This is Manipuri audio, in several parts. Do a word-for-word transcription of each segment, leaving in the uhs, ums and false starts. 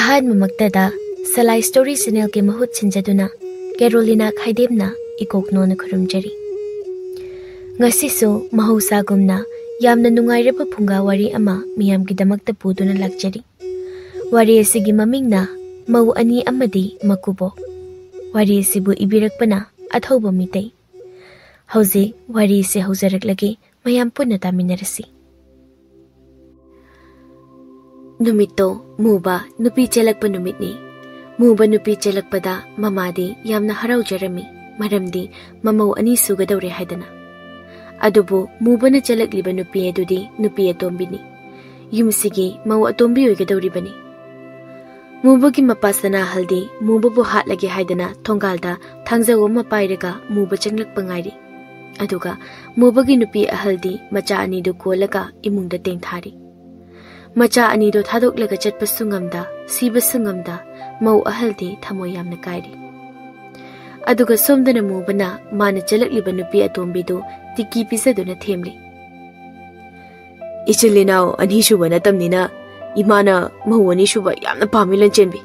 ꯑꯍꯥꯟꯕꯃꯛꯇꯗ ꯁꯂꯥꯏ ꯁ꯭ꯇꯣꯔꯤ ꯆꯦꯅꯦꯜꯒꯤ ꯃꯍꯨꯠ ꯁꯤꯟꯖꯗꯨꯅ ꯀꯦꯔꯣꯂꯤꯅꯥ ꯈꯥꯏꯗꯦꯝꯅ ꯏꯀꯣꯛꯅꯣꯅ ꯈꯨꯔꯨꯝꯖꯔꯤ꯫ ꯉꯁꯤꯁꯨ ꯃꯍꯧꯁꯥꯒꯨꯝꯅ ꯌꯥꯝꯅ ꯅꯨꯡꯉꯥꯏꯔꯕ ꯐꯨꯡꯒꯥ ꯋꯥꯔꯤ ꯑꯃ ꯃꯤꯌꯥꯝꯒꯤꯗꯃꯛꯇ ꯄꯨꯗꯨꯅ ꯂꯥꯛꯆꯔꯤ꯫ ꯋꯥꯔꯤ ꯑꯁꯤꯒꯤ ꯃꯃꯤꯡꯅ ꯃꯧ ꯑꯅꯤ ꯑꯃꯗꯤ ꯃꯀꯨꯕꯣꯛ꯫ ꯋꯥꯔꯤ ꯑꯁꯤꯕꯨ ꯏꯕꯤꯔꯛꯄꯅ ꯑꯊꯧꯕ ꯃꯤꯇꯩ꯫ ꯍꯧꯖꯤꯛ ꯋꯥꯔꯤꯁꯦ ꯍꯧꯖꯔꯛꯂꯒꯦ, ꯃꯌꯥꯝ ꯄꯨꯟꯅ ꯇꯥꯃꯤꯟꯅꯔꯁꯤ꯫ ꯅꯨꯃꯤꯠꯇꯣ ꯃꯨꯕ ꯅꯨꯄꯤ ꯆꯦꯜꯂꯛꯄ ꯅꯨꯃꯤꯠꯅꯤ꯫ ꯃꯨꯕ ꯅꯨꯄꯤ ꯆꯦꯜꯂꯛꯄꯗ ꯃꯃꯥꯗꯤ ꯌꯥꯝꯅ ꯍꯔꯥꯎꯖꯔꯝꯃꯤ, ꯃꯔꯝꯗꯤ ꯃꯃꯧ ꯑꯅꯤ ꯁꯨꯒꯗꯧꯔꯦ ꯍꯥꯏꯗꯅ꯫ ꯑꯗꯨꯕꯨ ꯃꯨꯕꯅ ꯆꯦꯜꯂꯛꯂꯤꯕ ꯅꯨꯄꯤ ꯑꯗꯨꯗꯤ ꯅꯨꯄꯤ ꯑꯇꯣꯝꯕꯤꯅꯤ꯫ ꯌꯨꯝꯁꯤꯒꯤ ꯃꯧ ꯑꯇꯣꯝꯕꯤ ꯑꯣꯏꯒꯗꯧꯔꯤꯕꯅꯤ꯫ ꯃꯨꯕꯒꯤ ꯃꯄꯥ ꯁꯅꯥꯍꯜꯗꯤ ꯃꯨꯕꯕꯨ ꯍꯥꯠꯂꯒꯦ ꯍꯥꯏꯗꯅ ꯊꯣꯡꯒꯥꯜꯗ ꯊꯥꯡꯖꯧ ꯑꯃ ꯄꯥꯏꯔꯒ ꯃꯨꯕ ꯆꯪꯂꯛꯄ ꯉꯥꯏꯔꯤ꯫ ꯑꯗꯨꯒ ꯃꯨꯕꯒꯤ ꯅꯨꯄꯤ ꯑꯍꯜꯗꯤ ꯃꯆꯥ ꯑꯅꯤꯗꯨ ꯀꯣꯜꯂꯒ ꯏꯃꯨꯡꯗ ꯇꯦꯡꯊꯥꯔꯤ꯫ ꯃꯆꯥ ꯑꯅꯤꯗꯣ ꯊꯥꯗꯣꯛꯂꯒ ꯆꯠꯄꯁꯨ ꯉꯝꯗ, ꯁꯤꯕꯁꯨ ꯉꯝꯗ, ꯃꯧ ꯑꯍꯜꯗꯤ ꯊꯃꯣꯏ ꯌꯥꯝꯅ ꯀꯥꯏꯔꯤ꯫ ꯑꯗꯨꯒ ꯁꯣꯝꯗꯅ ꯃꯨꯕꯅ ꯃꯥꯅ ꯆꯦꯜꯂꯛꯂꯤꯕ ꯅꯨꯄꯤ ꯑꯇꯣꯝꯕꯤꯗꯨ ꯇꯤꯀꯤ ꯄꯤꯖꯗꯨꯅ ꯊꯦꯝꯂꯤ꯫ "ꯏꯆꯤꯜ ꯏꯅꯥꯎ ꯑꯅꯤꯁꯨꯕ ꯅꯠꯇꯕꯅꯤꯅ ꯏꯃꯥꯅ ꯃꯧ ꯑꯅꯤꯁꯨꯕ ꯌꯥꯝꯅ ꯄꯥꯝꯃꯤ, ꯂꯟꯆꯦꯟꯕꯤ꯫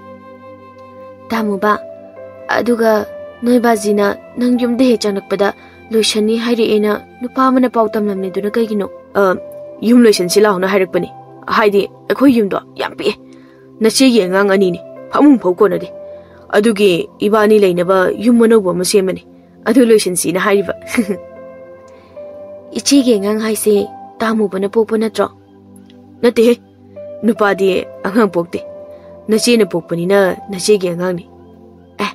ꯇꯥꯃꯨꯕ, ꯑꯗꯨꯒ ꯅꯣꯏ ꯕꯥꯖꯤꯅ ꯅꯪ ꯌꯨꯝꯗ ꯍꯦꯛ ꯆꯪꯂꯛꯄꯗ ꯂꯣꯏꯁꯟꯅꯤ ꯍꯥꯏꯔꯛꯑꯦꯅ ꯅꯨꯄꯥ ꯑꯃꯅ ꯄꯥꯎ ꯇꯝꯂꯝꯃꯤꯗꯨꯅ ꯀꯩꯒꯤꯅꯣ?" "ꯑ, ꯌꯨꯝ ꯂꯣꯏꯁꯟꯁꯤ ꯂꯥꯎꯅ ꯍꯥꯏꯔꯛꯄꯅꯤ꯫ ꯍꯥꯏꯗꯤ ꯑꯩꯈꯣꯏ ꯌꯨꯝꯗꯣ ꯌꯥꯝ ꯄꯤꯛꯑꯦ꯫ ꯅꯆꯦꯒꯤ ꯑꯉꯥꯡ ꯑꯅꯤꯅꯤ, ꯐꯃꯨꯡ ꯐꯥꯎ ꯀꯣꯟꯅꯗꯦ꯫ ꯑꯗꯨꯒꯤ ꯏꯕꯥꯅꯤ ꯂꯩꯅꯕ ꯌꯨꯝ ꯑꯅꯧꯕ ꯑꯃ ꯁꯦꯝꯃꯅꯤ꯫ ꯑꯗꯨ ꯂꯣꯏꯁꯟꯁꯤꯅ ꯍꯥꯏꯔꯤꯕ꯫" "ꯏꯆꯦꯒꯤ ꯑꯉꯥꯡ ꯍꯥꯏꯁꯦ ꯇꯥꯃꯨꯕꯅ ꯄꯣꯛꯄ ꯅꯠꯇ꯭ꯔꯣ?" "ꯅꯠꯇꯦꯍꯦ, ꯅꯨꯄꯥꯗꯤ ꯑꯉꯥꯡ ꯄꯣꯛꯇꯦ꯫ ꯅꯆꯦꯅ ꯄꯣꯛꯄꯅꯤꯅ ꯅꯆꯦꯒꯤ ꯑꯉꯥꯡꯅꯤ꯫" "ꯑꯦ,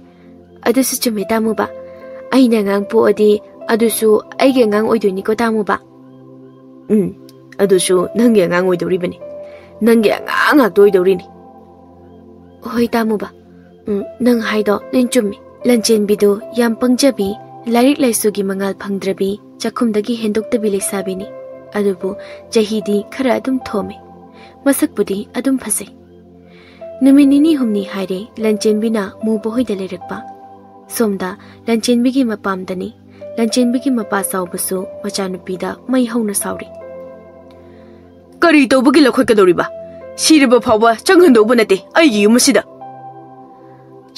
ꯑꯗꯨꯁꯨ ꯆꯨꯝꯃꯦ ꯇꯥꯃꯨꯕ꯫ ꯑꯩꯅ ꯑꯉꯥꯡ ꯄꯣꯛꯑꯗꯤ ꯑꯗꯨꯁꯨ ꯑꯩꯒꯤ ꯑꯉꯥꯡ ꯑꯣꯏꯗꯣꯏꯅꯤꯀꯣ ꯇꯥꯃꯨꯕ?" "ꯎꯝ, ꯑꯗꯨꯁꯨ ꯅꯪꯒꯤ ꯑꯉꯥꯡ ꯑꯣꯏꯗꯧꯔꯤꯕꯅꯤ꯫ ꯅꯪꯒꯤ ꯑꯉꯥꯡ ꯉꯥꯛꯇ ꯑꯣꯏꯗꯧꯔꯤꯅꯤ꯫" "ꯍꯣꯏ ꯇꯥꯃꯨꯕ, ꯎꯝ, ꯅꯪ ꯍꯥꯏꯗꯣ ꯂꯣꯏ ꯆꯨꯝꯃꯤ꯫" ꯂꯟꯆꯦꯟꯕꯤꯗꯨ ꯌꯥꯝ ꯄꯪꯖꯕꯤ, ꯂꯥꯏꯔꯤꯛ ꯂꯥꯏꯁꯨꯒꯤ ꯃꯉꯥꯜ ꯐꯪꯗ꯭ꯔꯕꯤ, ꯆꯥꯛꯈꯨꯝꯗꯒꯤ ꯍꯦꯟꯗꯣꯛꯇꯕꯤ ꯂꯩꯁꯥꯕꯤꯅꯤ꯫ ꯑꯗꯨꯕꯨ ꯆꯍꯤꯗꯤ ꯈꯔ ꯑꯗꯨꯝ ꯊꯣꯝꯃꯤ꯫ ꯃꯁꯛꯄꯨꯗꯤ ꯑꯗꯨꯝ ꯐꯖꯩ꯫ ꯅꯨꯃꯤꯠ ꯅꯤꯅꯤ ꯍꯨꯝꯅꯤ ꯍꯥꯏꯔꯦ ꯂꯟꯆꯦꯟꯕꯤꯅ ꯃꯨꯕ ꯍꯣꯏꯗ ꯂꯩꯔꯛꯄ꯫ ꯁꯣꯝꯗ ꯂꯟꯆꯦꯟꯕꯤꯒꯤ ꯃꯄꯥꯝꯗꯅꯤ꯫ ꯂꯟꯆꯦꯟꯕꯤꯒꯤ ꯃꯄꯥ ꯆꯥꯎꯕꯁꯨ ꯃꯆꯥꯅꯨꯄꯤꯗ ꯃꯩ ꯍꯧꯅ ꯁꯥꯎꯔꯤ꯫ "ꯀꯔꯤ ꯇꯧꯕꯒꯤ ꯂꯧꯈꯠꯀꯗꯧꯔꯤꯕ? ꯁꯤꯔꯕ ꯐꯥꯎꯕ ꯆꯪꯍꯟꯗꯧꯕ ꯅꯠꯇꯦ ꯑꯩꯒꯤ ꯌꯨꯝ ꯑꯁꯤꯗ꯫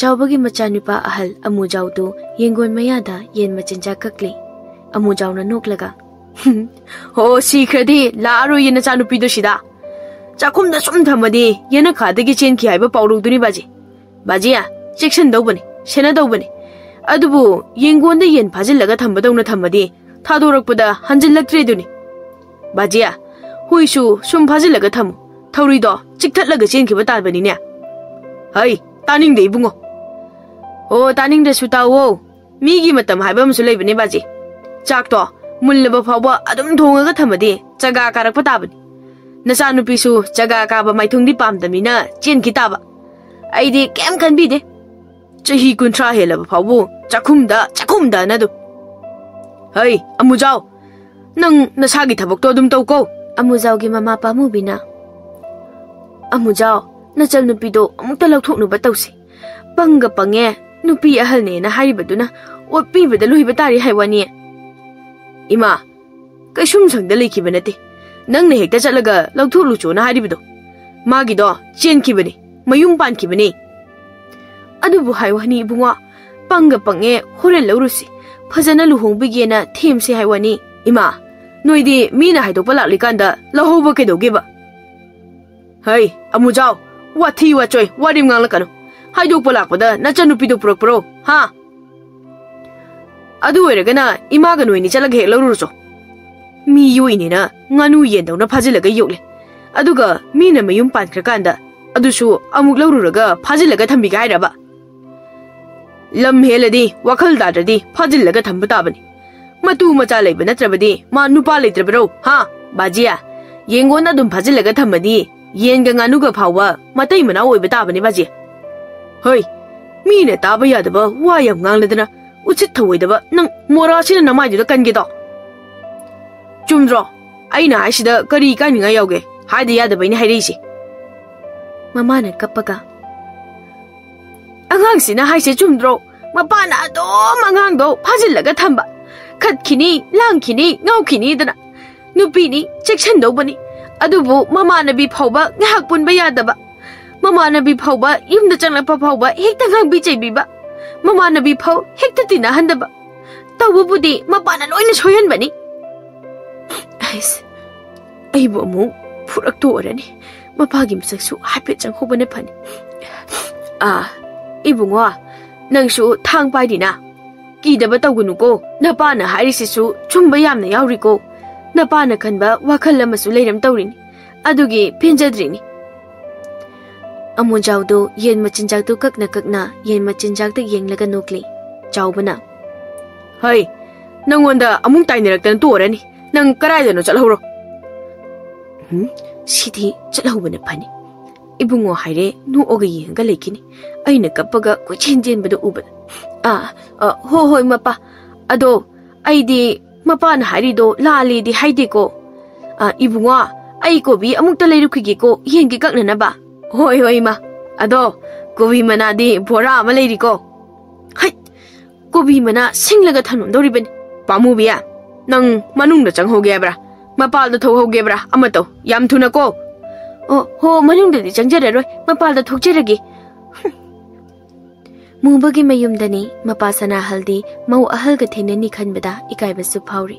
ꯆꯥꯎꯕꯒꯤ ꯃꯆꯥꯅꯨꯄꯥ ꯑꯍꯜ ꯑꯃꯨꯖꯥꯎꯗꯨ ꯌꯦꯡꯒꯣꯟ ꯃꯌꯥꯗ ꯌꯦꯟ ꯃꯆꯤꯟꯖꯥꯛ ꯀꯛꯂꯤ꯫ ꯑꯃꯨꯖꯥꯎꯅ ꯅꯣꯛꯂꯒ, "ꯍꯣ, ꯁꯤꯈ꯭ꯔꯗꯤ ꯂꯥꯛꯑꯔꯣꯏꯌꯦ ꯅꯆꯥꯅꯨꯄꯤꯗꯣ ꯁꯤꯗ꯫ ꯆꯥꯛꯈꯨꯝꯗ ꯁꯨꯝ ꯊꯝꯃꯗꯤ ꯌꯦꯅꯈꯥꯗꯒꯤ ꯆꯦꯟꯈꯤ ꯍꯥꯏꯕ ꯄꯥꯎꯔꯧꯗꯨꯅꯤ ꯕꯥꯖꯤ꯫ ꯕꯥꯖꯤ, ꯆꯦꯛꯁꯤꯟꯗꯧꯕꯅꯤ, ꯁꯦꯟꯅꯗꯧꯕꯅꯤ꯫ ꯑꯗꯨꯕꯨ ꯌꯦꯡꯒꯣꯟꯗ ꯌꯦꯟ ꯐꯥꯖꯤꯜꯂꯒ ꯊꯝꯕꯗꯧꯅ ꯊꯝꯃꯗꯤ ꯊꯥꯗꯣꯔꯛꯄꯗ ꯍꯟꯖꯤꯜꯂꯛꯇ꯭ꯔꯦꯗꯨꯅꯤ꯫ ꯕꯥꯖꯤ, ꯍꯨꯏꯁꯨ ꯁꯨꯝ ꯐꯥꯖꯤꯜꯂꯒ ꯊꯝꯃꯨ꯫ ꯊꯧꯔꯤꯗꯣ ꯆꯤꯛꯊꯠꯂꯒ ꯆꯦꯟꯈꯤꯕ ꯇꯥꯕꯅꯤꯅꯦ꯫ ꯍꯩ, ꯇꯥꯅꯤꯡꯗꯦ ꯏꯕꯨꯡꯉꯣ꯫ ꯑꯣ, ꯇꯥꯅꯤꯡꯗ꯭ꯔꯁꯨ ꯇꯥꯎꯑꯣ꯫ ꯃꯤꯒꯤ ꯃꯇꯝ ꯍꯥꯏꯕ ꯑꯃꯁꯨ ꯂꯩꯕꯅꯦ ꯕꯥꯖꯤ꯫ ꯆꯥꯛꯇꯣ ꯃꯨꯜꯂꯕ ꯐꯥꯎꯕ ꯑꯗꯨꯝ ꯊꯣꯡꯉꯒ ꯊꯝꯃꯗꯤ ꯆꯒꯥ ꯀꯥꯔꯛꯄ ꯇꯥꯕꯅꯤ꯫ ꯅꯆꯥꯅꯨꯄꯤꯁꯨ ꯆꯒꯥ ꯀꯥꯕ ꯃꯥꯏꯊꯣꯡꯗꯤ ꯄꯥꯝꯗꯕꯅꯤꯅ ꯆꯦꯟꯈꯤ ꯇꯥꯕ꯫ ꯑꯩꯗꯤ ꯀꯩꯝ ꯈꯟꯕꯤꯗꯦ꯫ ꯆꯍꯤ ꯀꯨꯟꯊ꯭ꯔꯥ ꯍꯦꯜꯂꯕ ꯐꯥꯎꯕ ꯆꯥꯛꯈꯨꯝꯗ, ꯆꯥꯛꯈꯨꯝꯗꯅ ꯑꯗꯨꯝ꯫ ꯍꯩ, ꯑꯃꯨꯖꯥꯎ, ꯅꯪ ꯅꯁꯥꯒꯤ ꯊꯕꯛꯇꯣ ꯑꯗꯨꯝ ꯇꯧꯀꯣ꯫ ꯑꯃꯨꯖꯥꯎꯒꯤ ꯃꯃꯥ ꯄꯥꯝꯃꯨꯕꯤꯅ, "ꯑꯃꯨꯖꯥꯎ, ꯅꯆꯜ ꯅꯨꯄꯤꯗꯣ ꯑꯃꯨꯛꯇ ꯂꯧꯊꯣꯛꯅꯕ ꯇꯧꯁꯤ꯫ ꯄꯪꯒ ꯄꯪꯉꯦ, ꯅꯨꯄꯤ ꯑꯍꯜꯅꯦꯅ ꯍꯥꯏꯔꯤꯕꯗꯨꯅ ꯑꯣꯠꯄꯤꯕꯗ ꯂꯣꯏꯕ ꯇꯥꯔꯤ ꯍꯥꯏ ꯋꯥꯅꯤ꯫" "ꯏꯃꯥ, ꯀꯩꯁꯨꯝ ꯁꯪꯗ ꯂꯩꯈꯤꯕ ꯅꯠꯇꯦ꯫ ꯅꯪꯅ ꯍꯦꯛꯇ ꯆꯠꯂꯒ ꯂꯧꯊꯣꯛꯂꯨꯆꯣꯅ ꯍꯥꯏꯔꯤꯕꯗꯣ꯫ ꯃꯥꯒꯤꯗꯣ ꯆꯦꯟꯈꯤꯕꯅꯤ, ꯃꯌꯨꯝ ꯄꯥꯟꯈꯤꯕꯅꯤ꯫" "ꯑꯗꯨꯕꯨ ꯍꯥꯏ ꯋꯥꯅꯤ ꯏꯕꯨꯡꯉꯣ, ꯄꯪꯒ ꯄꯪꯉꯦ, ꯍꯣꯔꯦꯟ ꯂꯧꯔꯨꯁꯤ꯫ ꯐꯖꯅ ꯂꯨꯍꯣꯡꯕꯤꯒꯦꯅ ꯊꯦꯝꯁꯤ ꯍꯥꯏ ꯋꯥꯅꯤ꯫" "ꯏꯃꯥ, ꯅꯣꯏꯗꯤ ꯃꯤꯅ ꯍꯥꯏꯗꯣꯛꯄ ꯂꯥꯛꯂꯤꯀꯥꯟꯗ ꯂꯧꯍꯧꯕ ꯀꯩꯗꯧꯒꯦꯕ?" "ꯍꯩ, ꯑꯃꯨꯖꯥꯎ, ꯋꯥꯊꯤ ꯋꯥꯆꯣꯏ ꯋꯥꯔꯤꯝ ꯉꯥꯡꯂꯛꯀꯅꯨ꯫ ꯍꯥꯏꯗꯣꯛꯄ ꯂꯥꯛꯄꯗ ꯅꯆꯟꯅꯨꯄꯤꯗꯣ ꯄꯨꯔꯛꯄ꯭ꯔꯣ, ꯍꯥ? ꯑꯗꯨ ꯑꯣꯏꯔꯒꯅ ꯏꯃꯥꯒ ꯅꯣꯏꯅꯤ ꯆꯠꯂꯒ ꯍꯦꯛ ꯂꯧꯔꯨꯔꯁꯣ꯫ ꯃꯤ ꯌꯣꯛꯏꯅꯦꯅ ꯉꯥꯅꯨ ꯌꯦꯟꯗꯧꯅ ꯐꯥꯖꯤꯜꯂꯒ ꯌꯣꯛꯂꯦ, ꯑꯗꯨꯒ ꯃꯤꯅ ꯃꯌꯨꯝ ꯄꯥꯟꯈ꯭ꯔꯀꯥꯟꯗ ꯑꯗꯨꯁꯨ ꯑꯃꯨꯛ ꯂꯧꯔꯨꯔꯒ ꯐꯥꯖꯤꯜꯂꯒ ꯊꯝꯕꯤꯒꯦ ꯍꯥꯏꯔꯕ? ꯂꯝ ꯍꯦꯜꯂꯗꯤ, ꯋꯥꯈꯜ ꯇꯥꯗ꯭ꯔꯗꯤ ꯐꯥꯖꯤꯜꯂꯒ ꯊꯝꯕ ꯇꯥꯕꯅꯤ꯫ ꯃꯇꯨ ꯃꯆꯥ ꯂꯩꯕ ꯅꯠꯇ꯭ꯔꯕꯗꯤ ꯃꯥ ꯅꯨꯄꯥ ꯂꯩꯇ꯭ꯔꯕꯔꯣ, ꯍꯥ, ꯕꯥꯖꯤ? ꯌꯦꯡꯉꯣꯟ ꯑꯗꯨꯝ ꯐꯥꯖꯤꯜꯂꯒ ꯊꯝꯃꯗꯤ ꯌꯦꯟꯒ ꯉꯥꯅꯨꯒ ꯐꯥꯎꯕ ꯃꯇꯩ ꯃꯅꯥꯎ ꯑꯣꯏꯕ ꯇꯥꯕꯅꯤ, ꯕꯥꯖꯤ꯫" "ꯍꯣꯏ, ꯃꯤꯅ ꯇꯥꯕ ꯌꯥꯗꯕ ꯋꯥ ꯌꯥꯝ ꯉꯥꯡꯂꯗꯅ, ꯎꯆꯤꯠ ꯊꯧꯑꯣꯏꯗꯕ ꯅꯪ ꯃꯣꯔꯥꯁꯤꯅ ꯅꯃꯥꯏꯗꯨꯗ ꯀꯟꯒꯦꯗꯣ꯫ ꯆꯨꯝꯗ꯭ꯔꯣ? ꯑꯩꯅ ꯍꯥꯏꯁꯤꯗ ꯀꯔꯤ ꯏꯀꯥꯏꯅꯤꯡꯉꯥꯏ ꯌꯥꯎꯒꯦ? ꯍꯥꯏꯗ ꯌꯥꯗꯕꯩꯅꯦ ꯍꯥꯏꯔꯛꯏꯁꯦ꯫" ꯃꯃꯥꯅ ꯀꯞꯄꯒ, "ꯑꯉꯥꯡꯁꯤꯅ ꯍꯥꯏꯁꯦ ꯆꯨꯝꯗ꯭ꯔꯣ? ꯃꯄꯥꯅ ꯑꯗꯨꯝ ꯑꯉꯥꯡꯗꯣ ꯐꯥꯖꯤꯜꯂꯒ ꯊꯝꯕ꯫ ꯈꯠꯈꯤꯅꯤ, ꯂꯥꯡꯈꯤꯅꯤ, ꯉꯥꯎꯈꯤꯅꯤꯗꯅ꯫ ꯅꯨꯄꯤꯅꯤ, ꯆꯦꯛꯁꯤꯟꯗꯧꯕꯅꯤ꯫ ꯑꯗꯨꯕꯨ ꯃꯃꯥꯟꯅꯕꯤ ꯐꯥꯎꯕ ꯉꯥꯏꯍꯥꯛ ꯄꯨꯟꯕ ꯌꯥꯗꯕ, ꯃꯃꯥꯟꯅꯕꯤ ꯐꯥꯎꯕ ꯌꯨꯝꯗ ꯆꯪꯂꯛꯄ ꯐꯥꯎꯕ ꯍꯦꯛꯇ ꯉꯥꯡꯕꯤ ꯆꯩꯕꯤꯕ, ꯃꯃꯥꯟꯅꯕꯤ ꯐꯥꯎ ꯍꯦꯛꯇ ꯇꯤꯟꯅꯍꯟꯗꯕ꯫ ꯇꯧꯕꯕꯨꯗꯤ ꯃꯄꯥꯅ ꯂꯣꯏꯅ ꯁꯣꯏꯍꯟꯕꯅꯤ꯫ ꯑꯩꯁ, ꯑꯩꯕꯨ ꯑꯃꯨꯛ ꯐꯨꯔꯛꯇꯣꯛꯑꯔꯅꯤ꯫ ꯃꯄꯥꯒꯤ ꯃꯁꯛꯁꯨ ꯍꯥꯏꯐꯦꯠ ꯆꯪꯍꯧꯕꯅ ꯐꯅꯤ꯫ ꯑꯥ, ꯏꯕꯨꯡꯉꯣ, ꯅꯪꯁꯨ ꯊꯥꯡ ꯄꯥꯏꯔꯤꯅ? ꯀꯤꯗꯕ ꯇꯧꯒꯅꯨꯀꯣ꯫ ꯅꯄꯥꯅ ꯍꯥꯏꯔꯤꯁꯤꯁꯨ ꯆꯨꯝꯕ ꯌꯥꯝꯅ ꯌꯥꯎꯔꯤꯀꯣ꯫ ꯅꯄꯥꯅ ꯈꯟꯕ ꯋꯥꯈꯜ ꯑꯃꯁꯨ ꯂꯩꯔꯝ ꯇꯧꯔꯤꯅꯤ꯫ ꯑꯗꯨꯒꯤ ꯄꯦꯟꯖꯗ꯭ꯔꯤꯅꯤ꯫ ꯑꯃꯨꯖꯥꯎꯗꯨ ꯌꯦꯟ ꯃꯆꯤꯟꯖꯥꯛꯇꯨ ꯀꯛꯅ ꯀꯛꯅ ꯌꯦꯟ ꯃꯆꯤꯟꯖꯥꯛꯇ ꯌꯦꯡꯂꯒ ꯅꯣꯛꯂꯤ꯫ ꯆꯥꯎꯕꯅ, "ꯍꯩ, ꯅꯪꯉꯣꯟꯗ ꯑꯃꯨꯛ ꯇꯥꯏꯅꯔꯛꯇꯅ ꯇꯣꯛꯑꯔꯅꯤ꯫ ꯅꯪ ꯀꯔꯥꯏꯗꯅꯣ ꯆꯠꯍꯧꯔꯣ꯫" ꯎꯝ, ꯁꯤꯗꯤ ꯆꯠꯍꯧꯕꯅ ꯐꯅꯤ꯫ ꯏꯕꯨꯡꯉꯣ ꯍꯥꯏꯔꯦ, ꯅꯣꯛꯑꯒ ꯌꯦꯡꯉꯒ ꯂꯩꯈꯤꯅꯤ꯫ ꯑꯩꯅ ꯀꯞꯄꯒ ꯀꯣꯏꯆꯦꯟ ꯆꯦꯟꯕꯗꯨ ꯎꯕꯗ, "ꯑꯥ, ꯑ, ꯍꯣ ꯍꯣꯏ ꯃꯄꯥ, ꯑꯗꯣ ꯑꯩꯗꯤ ꯃꯄꯥꯅ ꯍꯥꯏꯔꯤꯗꯣ ꯂꯥꯜꯂꯦꯗꯤ ꯍꯥꯏꯗꯦꯀꯣ꯫ ꯑ, ꯏꯕꯨꯡꯉꯣ, ꯑꯩ ꯀꯣꯕꯤ ꯑꯃꯨꯛꯇ ꯂꯩꯔꯨꯈꯤꯒꯦꯀꯣ, ꯌꯦꯟꯒꯤ ꯀꯛꯅꯅꯕ꯫" "ꯍꯣꯏ, ꯍꯣꯏ, ꯏꯃꯥ꯫ ꯑꯗꯣ ꯀꯣꯕꯤ ꯃꯅꯥꯗꯤ ꯕꯣꯔꯥ ꯑꯃ ꯂꯩꯔꯤꯀꯣ꯫" "ꯍꯩꯠ! ꯀꯣꯕꯤ ꯃꯅꯥ ꯁꯤꯡꯂꯒ ꯊꯝꯂꯝꯗꯧꯔꯤꯕꯅꯤ꯫" "ꯄꯥꯝꯃꯨꯕꯤ, ꯅꯪ ꯃꯅꯨꯡꯗ ꯆꯪꯍꯧꯒꯦ ꯍꯥꯏꯕ꯭ꯔꯥ, ꯃꯄꯥꯜꯗ ꯊꯣꯛꯍꯧꯒꯦꯕ꯭ꯔꯥ? ꯑꯃ ꯇꯧ, ꯌꯥꯝ ꯊꯨꯅꯀꯣ꯫" "ꯑꯣ, ꯍꯣ, ꯃꯅꯨꯡꯗꯗꯤ ꯆꯪꯖꯔꯔꯣꯏ, ꯃꯄꯥꯜꯗ ꯊꯣꯛꯆꯔꯒꯦ꯫" ꯃꯨꯕꯒꯤ ꯃꯌꯨꯝꯗꯅꯤ꯫ ꯃꯄꯥ ꯁꯅꯥꯍꯜꯗꯤ ꯃꯧ ꯑꯍꯜꯒ ꯊꯦꯡꯅꯅꯤ ꯈꯟꯕꯗ ꯏꯀꯥꯏꯕꯁꯨ ꯐꯥꯎꯔꯤ꯫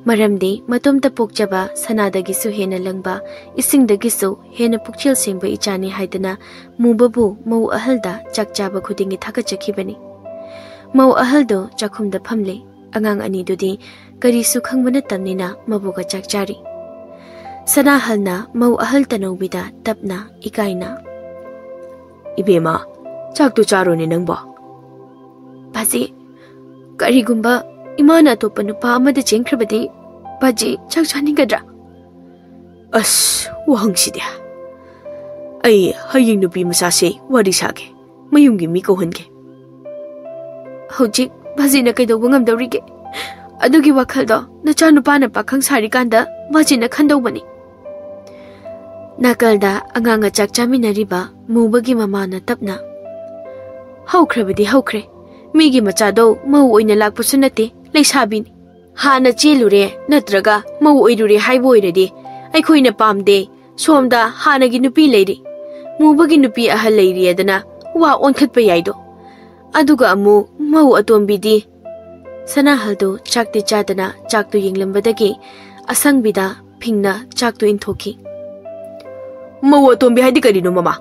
ꯃꯔꯝꯗꯤ ꯃꯇꯣꯝꯇ ꯄꯣꯛꯆꯕ ꯁꯅꯥꯗꯒꯤꯁꯨ ꯍꯦꯟꯅ ꯂꯪꯕ, ꯏꯁꯤꯡꯗꯒꯤꯁꯨ ꯍꯦꯟꯅ ꯄꯨꯛꯆꯦꯜ ꯁꯦꯡꯕ ꯏꯆꯥꯅꯤ ꯍꯥꯏꯗꯅ ꯃꯨꯕꯕꯨ ꯃꯧ ꯑꯍꯜꯗ ꯆꯥꯛ ꯆꯥꯕ ꯈꯨꯗꯤꯡꯒꯤ ꯊꯥꯒꯠꯆꯈꯤꯕꯅꯤ꯫ ꯃꯧ ꯑꯍꯜꯗꯣ ꯆꯥꯛꯈꯨꯝꯗ ꯐꯝꯂꯤ꯫ ꯑꯉꯥꯡ ꯑꯅꯤꯗꯨꯗꯤ ꯀꯔꯤꯁꯨ ꯈꯪꯕ ꯅꯠꯇꯕꯅꯤꯅ ꯃꯕꯨꯒ ꯆꯥꯛ ꯆꯥꯔꯤ꯫ ꯁꯅꯥꯍꯜꯅ ꯃꯧ ꯑꯍꯜ ꯇꯅꯧꯕꯤꯗ ꯇꯞꯅ, ꯏꯀꯥꯏꯅ, "ꯏꯕꯦꯝꯃ, ꯆꯥꯛꯇꯨ ꯆꯥꯔꯣꯅꯦ ꯅꯪꯕꯣ꯫" "ꯕꯥꯖꯤ, ꯀꯔꯤꯒꯨꯝꯕ ꯏꯃꯥꯅ ꯑꯇꯣꯞꯄ ꯅꯨꯄꯥ ꯑꯃꯗ ꯆꯦꯟꯈ꯭ꯔꯕꯗꯤ ꯕꯥꯖꯤ ꯆꯥꯛ ꯆꯥꯅꯤꯡꯒꯗ꯭ꯔꯥ?" "ꯑꯁ, ꯋꯥꯍꯪꯁꯤꯗꯤ꯫ ꯑꯩ ꯍꯌꯦꯡ ꯅꯨꯄꯤ ꯃꯆꯥꯁꯦ ꯋꯥꯔꯤ ꯁꯥꯒꯦ, ꯃꯌꯨꯝꯒꯤ ꯃꯤ ꯀꯧꯍꯟꯒꯦ꯫" "ꯍꯧꯖꯤꯛ ꯕꯥꯖꯤꯅ ꯀꯩꯗꯧꯕ ꯉꯝꯗꯧꯔꯤꯒꯦ? ꯑꯗꯨꯒꯤ ꯋꯥꯈꯜꯗꯣ ꯅꯆꯥꯅꯨꯄꯥꯅ ꯄꯥꯈꯪ ꯁꯥꯔꯤꯀꯥꯟꯗ ꯕꯥꯖꯤꯅ ꯈꯟꯗꯧꯕꯅꯤ꯫" ꯅꯥꯀꯜꯗ ꯑꯉꯥꯡꯒ ꯆꯥꯛ ꯆꯥꯃꯤꯟꯅꯔꯤꯕ ꯃꯨꯕꯒꯤ ꯃꯃꯥꯅ ꯇꯞꯅ, "ꯍꯧꯈ꯭ꯔꯕꯗꯤ ꯍꯧꯈ꯭ꯔꯦ꯫ ꯃꯤꯒꯤ ꯃꯆꯥꯗꯣ ꯃꯧ ꯑꯣꯏꯅ ꯂꯥꯛꯄꯁꯨ ꯅꯠꯇꯦ, ꯂꯩꯁꯥꯕꯤꯅꯤ꯫ ꯍꯥꯟꯅ ꯆꯦꯜꯂꯨꯔꯦ ꯅꯠꯇ꯭ꯔꯒ ꯃꯧ ꯑꯣꯏꯔꯨꯔꯦ ꯍꯥꯏꯕ ꯑꯣꯏꯔꯗꯤ ꯑꯩꯈꯣꯏꯅ ꯄꯥꯝꯗꯦ꯫ ꯁꯣꯝꯗ ꯍꯥꯟꯅꯒꯤ ꯅꯨꯄꯤ ꯂꯩꯔꯤ, ꯃꯨꯕꯒꯤ ꯅꯨꯄꯤ ꯑꯍꯜ ꯂꯩꯔꯤ ꯑꯗꯨꯅ ꯋꯥ ꯑꯣꯟꯈꯠꯄ ꯌꯥꯏꯗꯣ꯫ ꯑꯗꯨꯒ ꯑꯃꯨꯛ ꯃꯧ ꯑꯇꯣꯝꯕꯤꯗꯤ꯫ ꯁꯅꯥꯍꯜꯗꯨ ꯆꯥꯛꯇꯤ ꯆꯥꯗꯅ ꯆꯥꯛꯇꯨ ꯌꯦꯡꯂꯝꯕꯗꯒꯤ ꯑꯁꯪꯕꯤꯗ ꯐꯤꯡꯅ ꯆꯥꯛꯇꯨ ꯏꯟꯊꯣꯛꯈꯤ꯫ "ꯃꯧ ꯑꯇꯣꯝꯕꯤ ꯍꯥꯏꯗꯤ ꯀꯔꯤꯅꯣ, ꯃꯃꯥ?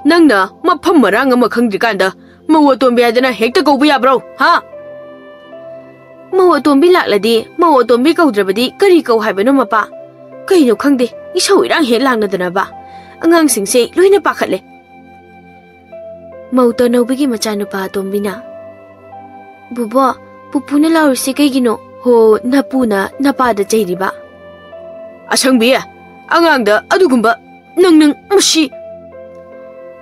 ꯅꯪꯅ ꯃꯐꯝ ꯃꯔꯥꯡ ꯑꯃ ꯈꯪꯗ꯭ꯔꯤꯀꯥꯟꯗ ꯃꯧ ꯑꯇꯣꯝꯕꯤ ꯍꯥꯏꯗꯅ ꯍꯦꯛꯇ ꯀꯧꯕ ꯌꯥꯕ꯭ꯔꯣ, ꯍꯥ?" "ꯃꯧ ꯑꯇꯣꯝꯕꯤ ꯂꯥꯛꯂꯗꯤ ꯃꯧ ꯑꯇꯣꯝꯕꯤ ꯀꯧꯗ꯭ꯔꯕꯗꯤ ꯀꯔꯤ ꯀꯧ ꯍꯥꯏꯕꯅꯣ, ꯃꯄꯥ? ꯀꯩꯅꯣ ꯈꯪꯗꯦ, ꯏꯁꯧ ꯏꯔꯥꯡ ꯍꯦꯛ ꯂꯥꯡꯅꯗꯅꯕ꯫ ꯑꯉꯥꯡꯁꯤꯡꯁꯦ ꯂꯣꯏꯅ ꯄꯥꯈꯠꯂꯦ꯫" ꯃꯧ ꯇꯅꯧꯕꯤꯒꯤ ꯃꯆꯥꯅꯨꯄꯥ ꯑꯇꯣꯝꯕꯤꯅ, "ꯕꯨꯕꯣ, ꯄꯨꯄꯨꯅ ꯂꯥꯎꯔꯤꯁꯦ ꯀꯩꯒꯤꯅꯣ?" "ꯍꯣ, ꯅꯄꯨꯅ ꯅꯄꯥꯗ ꯆꯩꯔꯤꯕ?" "ꯑꯁꯪꯕꯤ, ꯑꯉꯥꯡꯗ ꯑꯗꯨꯒꯨꯝꯕ ꯅꯪ, ꯅꯪ ꯃꯁꯤ!"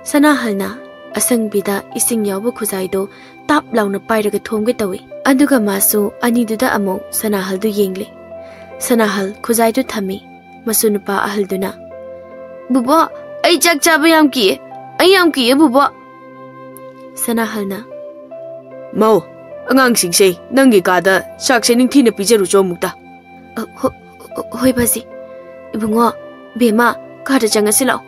ꯁꯅꯥꯍꯜꯅ ꯑꯁꯪꯕꯤꯗ ꯏꯁꯤꯡ ꯌꯥꯎꯕ ꯈꯨꯖꯥꯏꯗꯣ ꯇꯥꯞ ꯂꯥꯎꯅ ꯄꯥꯏꯔꯒ ꯊꯣꯝꯒꯦ ꯇꯧꯏ꯫ ꯑꯗꯨꯒ ꯃꯥꯁꯨ ꯑꯅꯤꯗꯨꯗ ꯑꯃꯨꯛ ꯁꯅꯥꯍꯜꯗꯨ ꯌꯦꯡꯂꯦ꯫ ꯁꯅꯥꯍꯜ ꯈꯨꯖꯥꯏꯗꯨ ꯊꯝꯃꯤ꯫ ꯃꯁꯨ ꯅꯨꯄꯥ ꯑꯍꯜꯗꯨꯅ, "ꯕꯨꯕꯣ, ꯑꯩ ꯆꯥꯛ ꯆꯥꯕ ꯌꯥꯝ ꯀꯤꯌꯦ꯫ ꯑꯩ ꯌꯥꯝ ꯀꯤꯌꯦ, ꯕꯨꯕꯣ꯫" ꯁꯅꯥꯍꯜꯅ, "ꯃꯧ, ꯑꯉꯥꯡꯁꯤꯡꯁꯦ ꯅꯪꯒꯤ ꯀꯥꯗ ꯆꯥꯛꯁꯦ ꯅꯤꯡꯊꯤꯅ ꯄꯤꯖꯔꯨꯆꯣ ꯑꯃꯨꯛꯇ꯫" "ꯑ, ꯍꯣ-, ꯍꯣ-, ꯍꯣꯏ ꯕꯥꯖꯤ꯫ ꯏꯕꯨꯡꯉꯣ, ꯕꯦꯝꯃ, ꯀꯥꯗ ꯆꯪꯉꯁꯤ ꯂꯥꯛꯑꯣ꯫"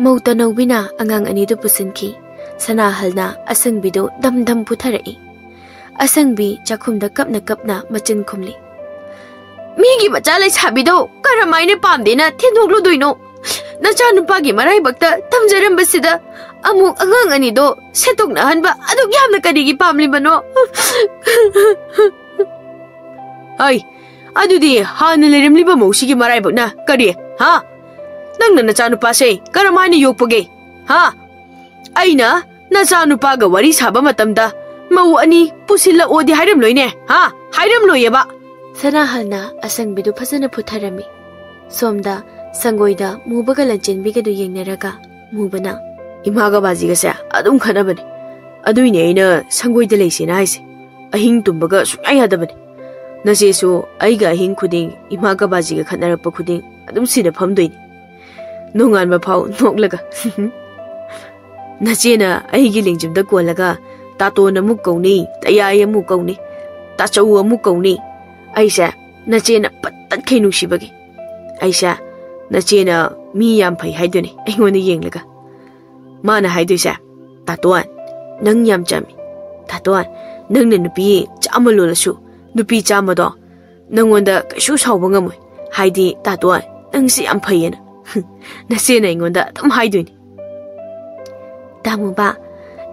ꯃꯧ ꯇꯅꯧꯕꯤꯅ ꯑꯉꯥꯡ ꯑꯅꯤꯗꯨ ꯄꯨꯁꯤꯟꯈꯤ꯫ ꯁꯅꯥꯍꯜꯅ ꯑꯁꯪꯕꯤꯗꯨ ꯗꯝ ꯗꯝ ꯄꯨꯊꯔꯛꯏ꯫ ꯑꯁꯪꯕꯤ ꯆꯥꯛꯈꯨꯝꯗ ꯀꯞꯅ ꯀꯞꯅ ꯃꯆꯤꯟ ꯈꯨꯝꯂꯤ꯫ "ꯃꯤꯒꯤ ꯃꯆꯥ ꯂꯩꯁꯥꯕꯤꯗꯣ ꯀꯔꯝꯍꯥꯏꯅ ꯄꯥꯝꯗꯦꯅ ꯊꯤꯟꯗꯣꯛꯂꯨꯗꯣꯏꯅꯣ? ꯅꯆꯥꯅꯨꯄꯥꯒꯤ ꯃꯔꯥꯏꯕꯛꯇ ꯇꯝꯖꯔꯝꯕꯁꯤꯗ ꯑꯃꯨꯛ ꯑꯉꯥꯡ ꯑꯅꯤꯗꯣ ꯁꯦꯠꯇꯣꯛꯅꯍꯟꯕ ꯑꯗꯨꯛ ꯌꯥꯝꯅ ꯀꯔꯤꯒꯤ ꯄꯥꯝꯂꯤꯕꯅꯣ?" "ꯍꯩ, ꯑꯗꯨꯗꯤ ꯍꯥꯟꯅ ꯂꯩꯔꯝꯂꯤꯕ ꯃꯧꯁꯤꯒꯤ ꯃꯔꯥꯏꯕꯛꯅ ꯀꯔꯤ, ꯍꯥ? ꯅꯪꯅ ꯅꯆꯥꯅꯨꯄꯥꯁꯦ ꯀꯔꯝꯍꯥꯏꯅ ꯌꯣꯛꯄꯒꯦ, ꯍꯥ? ꯑꯩꯅ ꯅꯆꯥꯅꯨꯄꯥꯒ ꯋꯥꯔꯤ ꯁꯥꯕ ꯃꯇꯝꯗ ꯃꯧ ꯑꯅꯤ ꯄꯨꯁꯤꯜꯂꯛꯑꯣꯗꯤ ꯍꯥꯏꯔꯝꯂꯣꯏꯅꯦ, ꯍꯥ? ꯍꯥꯏꯔꯝꯂꯣꯏꯌꯦꯕ꯫" ꯁꯅꯥꯍꯜꯅ ꯑꯁꯪꯕꯤꯗꯨ ꯐꯖꯅ ꯐꯨꯊꯔꯝꯃꯤ꯫ ꯁꯣꯝꯗ ꯁꯪꯒꯣꯏꯗ ꯃꯨꯕꯒ ꯂꯟꯆꯦꯟꯕꯤꯒꯗꯨ ꯌꯦꯡꯅꯔꯒ ꯃꯨꯕꯅ, "ꯏꯃꯥꯒ ꯕꯥꯖꯤꯒꯁꯦ ꯑꯗꯨꯝ ꯈꯠꯅꯕꯅꯦ꯫ ꯑꯗꯨꯏꯅꯦ ꯑꯩꯅ ꯁꯪꯒꯣꯏꯗ ꯂꯩꯁꯦꯅ ꯍꯥꯏꯁꯦ꯫ ꯑꯍꯤꯡ ꯇꯨꯝꯕꯒ ꯁꯨꯡꯌꯥ ꯌꯥꯗꯕꯅꯦ꯫ ꯅꯆꯦꯁꯨ ꯑꯩꯒ ꯑꯍꯤꯡ ꯈꯨꯗꯤꯡ ꯏꯃꯥꯒ ꯕꯥꯖꯤꯒ ꯈꯠꯅꯔꯛꯄ ꯈꯨꯗꯤꯡ ꯑꯗꯨꯝ ꯁꯤꯗ ꯐꯝꯗꯣꯏꯅꯤ, ꯅꯣꯡꯉꯥꯟꯕ ꯐꯥꯎ ꯅꯣꯛꯂꯒ꯫" "ꯅꯆꯦꯅ ꯑꯩꯒꯤ ꯂꯦꯡꯖꯨꯝꯗ ꯀꯣꯜꯂꯒ ꯇꯥꯇꯣꯟ ꯑꯃꯨꯛ ꯀꯧꯅꯤ, ꯇꯌꯥꯏ ꯑꯃꯨꯛ ꯀꯧꯅꯤ, ꯇꯥꯆꯧ ꯑꯃꯨꯛ ꯀꯧꯅꯤ꯫ ꯑꯩꯁꯦ ꯅꯆꯦꯅ ꯄꯠ ꯇꯠꯈꯩ ꯅꯨꯡꯁꯤꯕꯒꯤ꯫ ꯑꯩꯁꯦ ꯅꯆꯦꯅ ꯃꯤ ꯌꯥꯝ ꯐꯩ ꯍꯥꯏꯗꯨꯅꯤ ꯑꯩꯉꯣꯟꯗ ꯌꯦꯡꯂꯒ꯫ ꯃꯥꯅ ꯍꯥꯏꯗꯣꯏꯁꯦ, "ꯇꯥꯇꯣꯟ, ꯅꯪ ꯌꯥꯝ ꯆꯝꯃꯤ꯫ ꯇꯥꯇꯣꯟ, ꯅꯪꯅ ꯅꯨꯄꯤ ꯆꯥꯝꯃ ꯂꯣꯜꯂꯁꯨ ꯅꯨꯄꯤ ꯆꯥꯝꯃꯗꯣ ꯅꯪꯉꯣꯟꯗ ꯀꯩꯁꯨ ꯁꯥꯎꯕ ꯉꯝꯃꯣꯏ꯫ ꯍꯥꯏꯗꯤ ꯇꯥꯇꯣꯟ, ꯅꯪꯁꯤ ꯌꯥꯝ ꯐꯩꯌꯦꯅ ꯅꯆꯦꯅ ꯑꯩꯉꯣꯟꯗ ꯑꯗꯨꯝ ꯍꯥꯏꯗꯣꯏꯅꯤ"꯫ "ꯇꯥꯃꯣꯕ,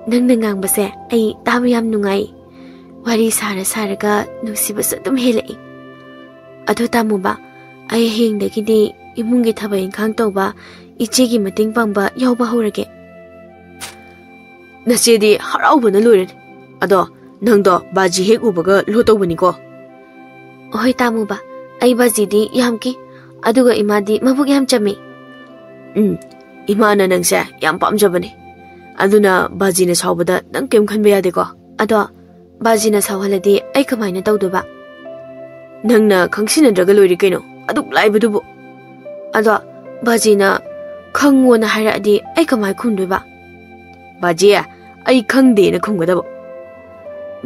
ꯅꯪꯅ ꯉꯥꯡꯕꯁꯦ ꯑꯩ ꯇꯥꯕ ꯌꯥꯝ ꯅꯨꯡꯉꯥꯏ꯫ ꯋꯥꯔꯤ ꯁꯥꯔ ꯁꯥꯔꯒ ꯅꯨꯡꯁꯤꯕꯁꯨ ꯑꯗꯨꯝ ꯍꯦꯜꯂꯛꯏ꯫ ꯑꯗꯣ ꯇꯥꯃꯣꯕ, ꯑꯩ ꯍꯌꯦꯡꯗꯒꯤꯗꯤ ꯏꯃꯨꯡꯒꯤ ꯊꯕꯛ ꯏꯪꯈꯥꯡ ꯇꯧꯕ, ꯏꯆꯦꯒꯤ ꯃꯇꯦꯡ ꯄꯥꯡꯕ ꯌꯥꯎꯕ ꯍꯧꯔꯒꯦ"꯫ ꯅꯆꯦꯗꯤ ꯍꯔꯥꯎꯕꯅ ꯂꯣꯏꯔꯅꯤ꯫ ꯑꯗꯣ ꯅꯪꯗꯣ ꯕꯥꯖꯤ ꯍꯦꯛ ꯎꯕꯒ ꯂꯣ ꯇꯧꯕꯅꯤꯀꯣ꯫ "ꯍꯣꯏ ꯇꯥꯃꯣꯕ, ꯑꯩ ꯕꯥꯖꯤꯗꯤ ꯌꯥꯝ ꯀꯤ, ꯑꯗꯨꯒ ꯏꯃꯥꯗꯤ ꯃꯕꯨꯛ ꯌꯥꯝ ꯆꯝꯃꯤ"꯫ "ꯎꯝ, ꯏꯃꯥꯅ ꯅꯪꯁꯦ ꯌꯥꯝ ꯄꯥꯝꯖꯕꯅꯦ꯫ ꯑꯗꯨꯅ ꯕꯥꯖꯤꯅ ꯁꯥꯎꯕꯗ ꯅꯪ ꯀꯩꯝ ꯈꯟꯕ ꯌꯥꯗꯦꯀꯣ"꯫ "ꯑꯗꯣ ꯕꯥꯖꯤꯅ ꯁꯥꯎꯍꯜꯂꯗꯤ ꯑꯩ ꯀꯃꯥꯏꯅ ꯇꯧꯗꯣꯏꯕ?" "ꯅꯪꯅ ꯈꯪꯁꯤꯟꯅꯗ꯭ꯔꯒ ꯂꯣꯏꯔꯦ ꯀꯩꯅꯣ, ꯑꯗꯨꯛ ꯂꯥꯏꯕꯗꯨꯕꯨ"꯫ "ꯑꯗꯣ ꯕꯥꯖꯤꯅ ꯈꯪꯉꯣꯅ ꯍꯥꯏꯔꯛꯑꯗꯤ ꯑꯩ ꯀꯃꯥꯏ ꯈꯨꯝꯗꯣꯏꯕ?" "ꯕꯥꯖꯤ, ꯑꯩ ꯈꯪꯗꯦꯅ ꯈꯨꯝꯒꯗꯕ"꯫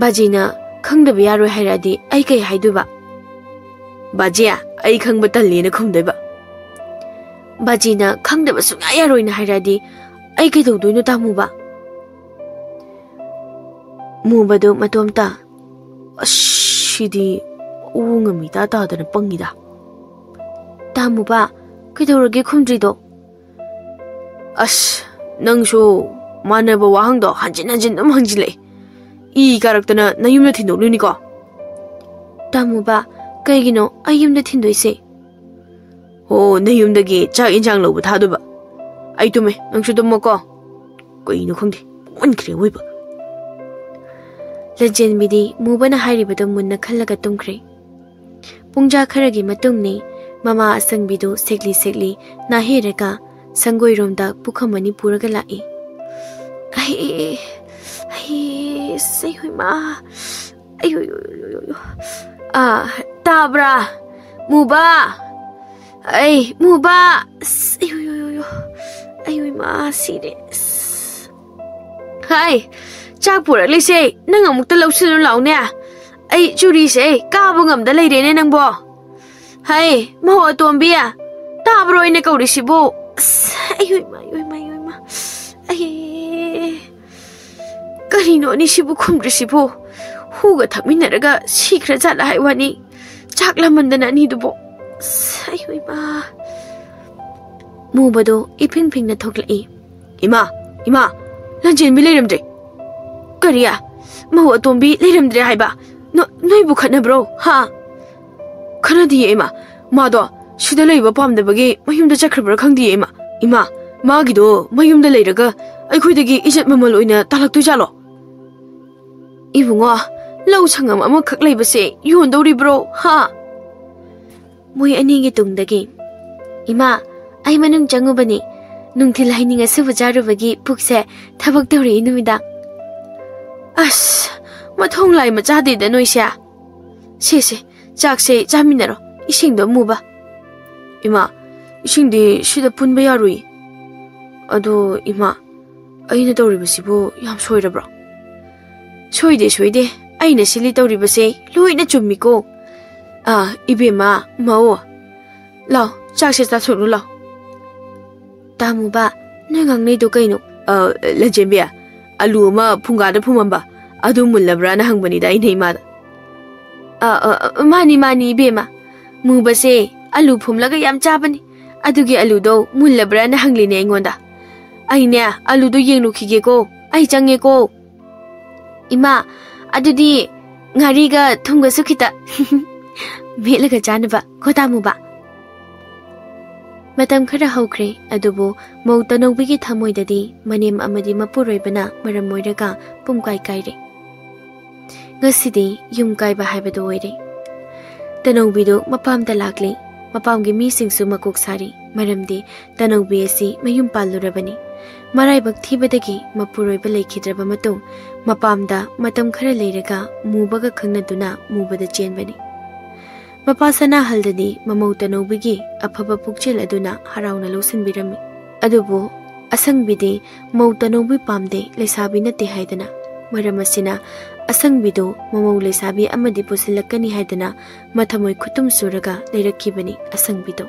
"ꯕꯥꯖꯤꯅ ꯈꯪꯗꯕ ꯌꯥꯔꯣꯏ ꯍꯥꯏꯔꯛꯑꯗꯤ ꯑꯩ ꯀꯩ ꯍꯥꯏꯗꯣꯏꯕ?" "ꯕꯥꯖꯤ, ꯑꯩ ꯈꯪꯕ ꯇꯜꯂꯦꯅ ꯈꯨꯝꯗꯣꯏꯕ"꯫ "ꯕꯥꯖꯤꯅ ꯈꯪꯗꯕ ꯁꯨꯡꯌꯥ ꯌꯥꯔꯣꯏꯅ ꯍꯥꯏꯔꯛꯑꯗꯤ ꯑꯩ ꯀꯩꯗꯧꯗꯣꯏꯅꯣ ꯇꯥꯃꯣꯕ?" ꯃꯨꯕꯗꯨ ꯃꯇꯣꯝꯇ, "ꯑꯁ, ꯁꯤꯗꯤ ꯃꯑꯣꯡ ꯑꯃ ꯏꯇꯥ ꯇꯥꯗꯅ ꯄꯪꯉꯤꯗ"꯫ "ꯇꯥꯃꯣꯕ, ꯀꯩꯗꯧꯔꯒꯦ ꯈꯨꯝꯗ꯭ꯔꯤꯗꯣ?" "ꯑꯁ, ꯅꯪꯁꯨ ꯃꯥꯟꯅꯕ ꯋꯥꯍꯪꯗꯣ ꯍꯟꯖꯤꯟ ꯍꯟꯖꯤꯟ ꯑꯗꯨꯝ ꯍꯪꯖꯤꯜꯂꯛꯑꯦ꯫ ꯏ ꯀꯥꯔꯛꯇꯅ ꯅꯌꯨꯝꯗ ꯊꯤꯟꯗꯣꯛꯂꯨꯅꯤꯀꯣ"꯫ "ꯇꯥꯃꯣꯕ, ꯀꯩꯒꯤꯅꯣ ꯑꯩ ꯌꯨꯝꯗ ꯊꯤꯟꯗꯣꯏꯁꯦ?" "ꯍꯣ, ꯅꯌꯨꯝꯗꯒꯤ ꯆꯥꯛ ꯏꯟꯁꯥꯡ ꯂꯧꯕ ꯊꯥꯗꯣꯏꯕ꯫ ꯑꯩ ꯇꯨꯝꯃꯦ, ꯅꯪꯁꯨ ꯇꯨꯝꯃꯣꯀꯣ"꯫ ꯀꯩꯅꯣ ꯈꯪꯗꯦ, ꯑꯣꯟꯈ꯭ꯔꯦ ꯑꯣꯏꯕ꯫ ꯂꯟꯆꯦꯟꯕꯤꯗꯤ ꯃꯨꯕꯅ ꯍꯥꯏꯔꯤꯕꯗꯣ ꯃꯨꯟꯅ ꯈꯜꯂꯒ ꯇꯨꯝꯈ꯭ꯔꯦ꯫ ꯄꯨꯡꯖꯥ ꯈꯔꯒꯤ ꯃꯇꯨꯡꯅꯤ ꯃꯃꯥ ꯑꯁꯪꯕꯤꯗꯨ ꯁꯦꯛꯂꯤ ꯁꯦꯛꯂꯤ ꯅꯥꯍꯦꯔꯒ ꯁꯪꯒꯣꯏꯔꯣꯝꯗ ꯄꯨꯈꯝ ꯑꯅꯤ ꯄꯨꯔꯒ ꯂꯥꯛꯏ꯫ "ꯑꯩ, ꯑꯩ, ꯁꯩ ꯍꯨꯏꯃꯥ, ꯑꯩ, ꯍꯨꯏ, ꯍꯨꯏ, ꯍꯨꯏ, ꯍꯨꯏ, ꯍꯨꯏ꯫ ꯑꯥ, ꯇꯥꯕ꯭ꯔꯥ? ꯃꯨꯕꯥ! ꯑꯩ, ꯃꯨꯕꯥ! ꯑꯁ, ꯑꯩ, ꯍꯨꯏ, ꯍꯨꯏ, ꯍꯨꯏ, ꯍꯨꯏ꯫ ꯑꯩ, ꯍꯨꯏꯃꯥ, ꯁꯤꯔꯦ꯫ ꯑꯁ꯫ ꯍꯥꯏ, ꯆꯥꯛ ꯄꯨꯔꯛꯂꯤꯁꯦ ꯅꯪ ꯑꯃꯨꯛꯇ ꯂꯧꯁꯤꯜꯂꯨ ꯂꯥꯎꯅꯦ꯫ ꯑꯩ ꯆꯨꯔꯤꯁꯦ ꯀꯥꯕ ꯉꯝꯗ ꯂꯩꯔꯦꯅꯦ ꯅꯪꯕꯣ"꯫ ꯍꯩ, ꯃꯧ ꯑꯇꯣꯝꯕꯤ, ꯇꯥꯕ꯭ꯔꯣ ꯑꯩꯅ ꯀꯧꯔꯤꯁꯤꯕꯨ? ꯑꯁ, ꯑꯌꯣꯏꯃ, ꯑꯌꯣꯏꯃ, ꯑꯌꯣꯏꯃ꯫ ꯑꯩ, ꯀꯔꯤꯅꯣ ꯑꯅꯤꯁꯤꯕꯨ ꯈꯨꯝꯗ꯭ꯔꯤꯁꯤꯕꯨ? ꯍꯨꯒ ꯊꯛꯃꯤꯟꯅꯔꯒ ꯁꯤꯈ꯭ꯔ ꯖꯥꯠꯂ ꯍꯥꯏ ꯋꯥꯅꯤ꯫ ꯆꯥꯛ ꯂꯥꯝꯃꯟꯗꯅ ꯑꯅꯤꯗꯨꯕꯨ꯫ ꯑꯁ, ꯑꯌꯣꯏꯃ꯫ ꯃꯨꯕꯗꯣ ꯏꯐꯤꯡ ꯐꯤꯡꯅ ꯊꯣꯛꯂꯛꯏ꯫ "ꯏꯃꯥ, ꯏꯃꯥ, ꯂꯟꯖꯦꯟꯕꯤ ꯂꯩꯔꯝꯗ꯭ꯔꯦ!" "ꯀꯔꯤ? ꯃꯧ ꯑꯇꯣꯝꯕꯤ ꯂꯩꯔꯝꯗ꯭ꯔꯦ ꯍꯥꯏꯕ? ꯅꯣ-, ꯅꯣꯏꯕꯨ ꯈꯠꯅꯕ꯭ꯔꯣ, ꯍꯥ?" "ꯈꯠꯅꯗꯤꯌꯦ, ꯏꯃꯥ꯫ ꯃꯥꯗꯣ ꯁꯤꯗ ꯂꯩꯕ ꯄꯥꯝꯗꯕꯒꯤ ꯃꯌꯨꯝꯗ ꯆꯠꯈ꯭ꯔꯕ꯭ꯔꯥ ꯈꯪꯗꯤꯌꯦ, ꯏꯃꯥ꯫ ꯏꯃꯥ, ꯃꯥꯒꯤꯗꯣ ꯃꯌꯨꯝꯗ ꯂꯩꯔꯒ ꯑꯩꯈꯣꯏꯗꯒꯤ ꯏꯖꯠ ꯃꯃꯜ ꯑꯣꯏꯅ ꯇꯥꯜꯂꯛꯇꯣꯏꯖꯥꯠꯂꯣ?" "ꯏꯕꯨꯡꯉꯣ, ꯂꯧ ꯁꯪꯉꯝ ꯑꯃꯈꯛ ꯂꯩꯕꯁꯦ ꯌꯣꯟꯗꯧꯔꯤꯕ꯭ꯔꯣ, ꯍꯥ?" ꯃꯣꯏ ꯑꯅꯤꯒꯤ ꯇꯨꯡꯗꯒꯤ, "ꯏꯃꯥ, ꯑꯩ ꯃꯅꯨꯡ ꯆꯪꯉꯨꯕꯅꯤ꯫ ꯅꯨꯡꯊꯤꯜ ꯍꯩꯅꯤꯡ ꯑꯁꯨꯕ ꯆꯥꯔꯨꯕꯒꯤ ꯄꯨꯛꯁꯦ ꯊꯕꯛ ꯇꯧꯔꯛꯏ ꯅꯨꯃꯤꯗꯥꯡ꯫" "ꯑꯁ, ꯃꯊꯣꯡ ꯂꯥꯏ ꯃꯆꯥꯗꯦꯗ ꯅꯣꯏꯁꯦ꯫ ꯁꯦ, ꯁꯦ, ꯆꯥꯛꯁꯦ ꯆꯥꯃꯤꯟꯅꯔꯣ, ꯏꯁꯤꯡꯗꯣ ꯃꯨꯕ꯫" "ꯏꯃꯥ, ꯏꯁꯤꯡꯗꯤ ꯁꯤꯗ ꯄꯨꯟꯕ ꯌꯥꯔꯨꯏ꯫" "ꯑꯗꯣ ꯏꯃꯥ, ꯑꯩꯅ ꯇꯧꯔꯤꯕꯁꯤꯕꯨ ꯌꯥꯝ ꯁꯣꯏꯔꯕ꯭ꯔꯣ?" "ꯁꯣꯏꯗꯦ, ꯁꯣꯏꯗꯦ꯫ ꯑꯩꯅ ꯁꯤꯜꯂꯤ ꯇꯧꯔꯤꯕꯁꯦ ꯂꯣꯏꯅ ꯆꯨꯝꯃꯤꯀꯣ꯫ ꯑꯥ, ꯏꯕꯦꯝꯃ, ꯃꯧ, ꯂꯥꯎ, ꯆꯥꯛꯁꯦ ꯆꯥꯊꯣꯛꯂꯨ ꯂꯥꯎ꯫" "ꯇꯥꯃꯨꯕ, ꯅꯣꯏ ꯉꯥꯡꯅꯩꯗꯣ ꯀꯩꯅꯣ?" "ꯑ, ꯂꯟꯆꯦꯟꯕꯤ, ꯑꯂꯨ ꯑꯃ ꯐꯨꯡꯒꯥꯗ ꯐꯨꯝꯃꯝꯕ, ꯑꯗꯨ ꯃꯨꯜꯂꯕ꯭ꯔꯥꯅ ꯍꯪꯕꯅꯤꯗ ꯑꯩꯅ ꯏꯃꯥꯗ꯫" "ꯑ, ꯑ, ꯑ, ꯃꯥꯅꯤ, ꯃꯥꯅꯤ, ꯏꯕꯦꯝꯃ꯫ ꯃꯨꯕꯁꯦ ꯑꯂꯨ ꯐꯨꯝꯂꯒ ꯌꯥꯝ ꯆꯥꯕꯅꯤ꯫ ꯑꯗꯨꯒꯤ ꯑꯂꯨꯗꯣ ꯃꯨꯜꯂꯕ꯭ꯔꯥꯅ ꯍꯪꯂꯤꯅꯦ ꯑꯩꯉꯣꯟꯗ꯫ ꯑꯩꯅꯦ, ꯑꯂꯨꯗꯣ ꯌꯦꯡꯂꯨꯈꯤꯒꯦꯀꯣ, ꯑꯩ ꯆꯪꯉꯦꯀꯣ꯫" "ꯏꯃꯥ, ꯑꯗꯨꯗꯤ ꯉꯥꯔꯤꯒ ꯊꯨꯝꯒꯁꯨ ꯈꯤꯇ ꯃꯦꯠꯂꯒ ꯆꯥꯅꯕ ꯀꯣ ꯇꯥꯃꯨꯕ꯫" ꯃꯇꯝ ꯈꯔ ꯍꯧꯈ꯭ꯔꯦ, ꯑꯗꯨꯕꯨ ꯃꯧ ꯇꯅꯧꯕꯤꯒꯤ ꯊꯃꯣꯏꯗꯗꯤ ꯃꯅꯦꯝ ꯑꯃꯗꯤ ꯃꯄꯨꯔꯣꯏꯕꯅ ꯃꯔꯝ ꯑꯣꯏꯔꯒ ꯄꯨꯝꯀꯥꯏ ꯀꯥꯏꯔꯦ꯫ ꯉꯁꯤꯗꯤ ꯌꯨꯝ ꯀꯥꯏꯕ ꯍꯥꯏꯕꯗꯨ ꯑꯣꯏꯔꯦ꯫ ꯇꯅꯧꯕꯤꯗꯨ ꯃꯄꯥꯝꯗ ꯂꯥꯛꯂꯤ꯫ ꯃꯄꯥꯝꯒꯤ ꯃꯤꯁꯤꯡꯁꯨ ꯃꯀꯣꯛ ꯁꯥꯔꯤ, ꯃꯔꯝꯗꯤ ꯇꯅꯧꯕꯤ ꯑꯁꯤ ꯃꯌꯨꯝ ꯄꯥꯜꯂꯨꯔꯕꯅꯤ꯫ ꯃꯔꯥꯏꯕꯛ ꯊꯤꯕꯗꯒꯤ ꯃꯄꯨꯔꯣꯏꯕ ꯂꯩꯈꯤꯗ꯭ꯔꯕ ꯃꯇꯨꯡ, ꯃꯄꯥꯝꯗ ꯃꯇꯝ ꯈꯔ ꯂꯩꯔꯒ ꯃꯨꯕꯒ ꯈꯪꯅꯗꯨꯅ ꯃꯨꯕꯗ ꯆꯦꯟꯕꯅꯤ꯫ ꯃꯄꯥ ꯁꯅꯥꯍꯜꯗꯗꯤ ꯃꯃꯧ ꯇꯅꯧꯕꯤꯒꯤ ꯑꯐꯕ ꯄꯨꯛꯆꯦꯜ ꯑꯗꯨꯅ ꯍꯔꯥꯎꯅ ꯂꯧꯁꯤꯟꯕꯤꯔꯝꯃꯤ꯫ ꯑꯗꯨꯕꯨ ꯑꯁꯪꯕꯤꯗꯤ ꯃꯧ ꯇꯅꯧꯕꯤ ꯄꯥꯝꯗꯦ, ꯂꯩꯁꯥꯕꯤ ꯅꯠꯇꯦ ꯍꯥꯏꯗꯅ, ꯃꯔꯝ ꯑꯁꯤꯅ ꯑꯁꯪꯕꯤꯗꯨ ꯃꯃꯧ ꯂꯩꯁꯥꯕꯤ ꯑꯃꯗꯤ ꯄꯨꯁꯤꯜꯂꯛꯀꯅꯤ ꯍꯥꯏꯗꯅ ꯃꯊꯃꯣꯏ ꯈꯨꯠꯇꯨꯝ ꯁꯨꯔꯒ ꯂꯩꯔꯛꯈꯤꯕꯅꯤ ꯑꯁꯪꯕꯤꯗꯨ꯫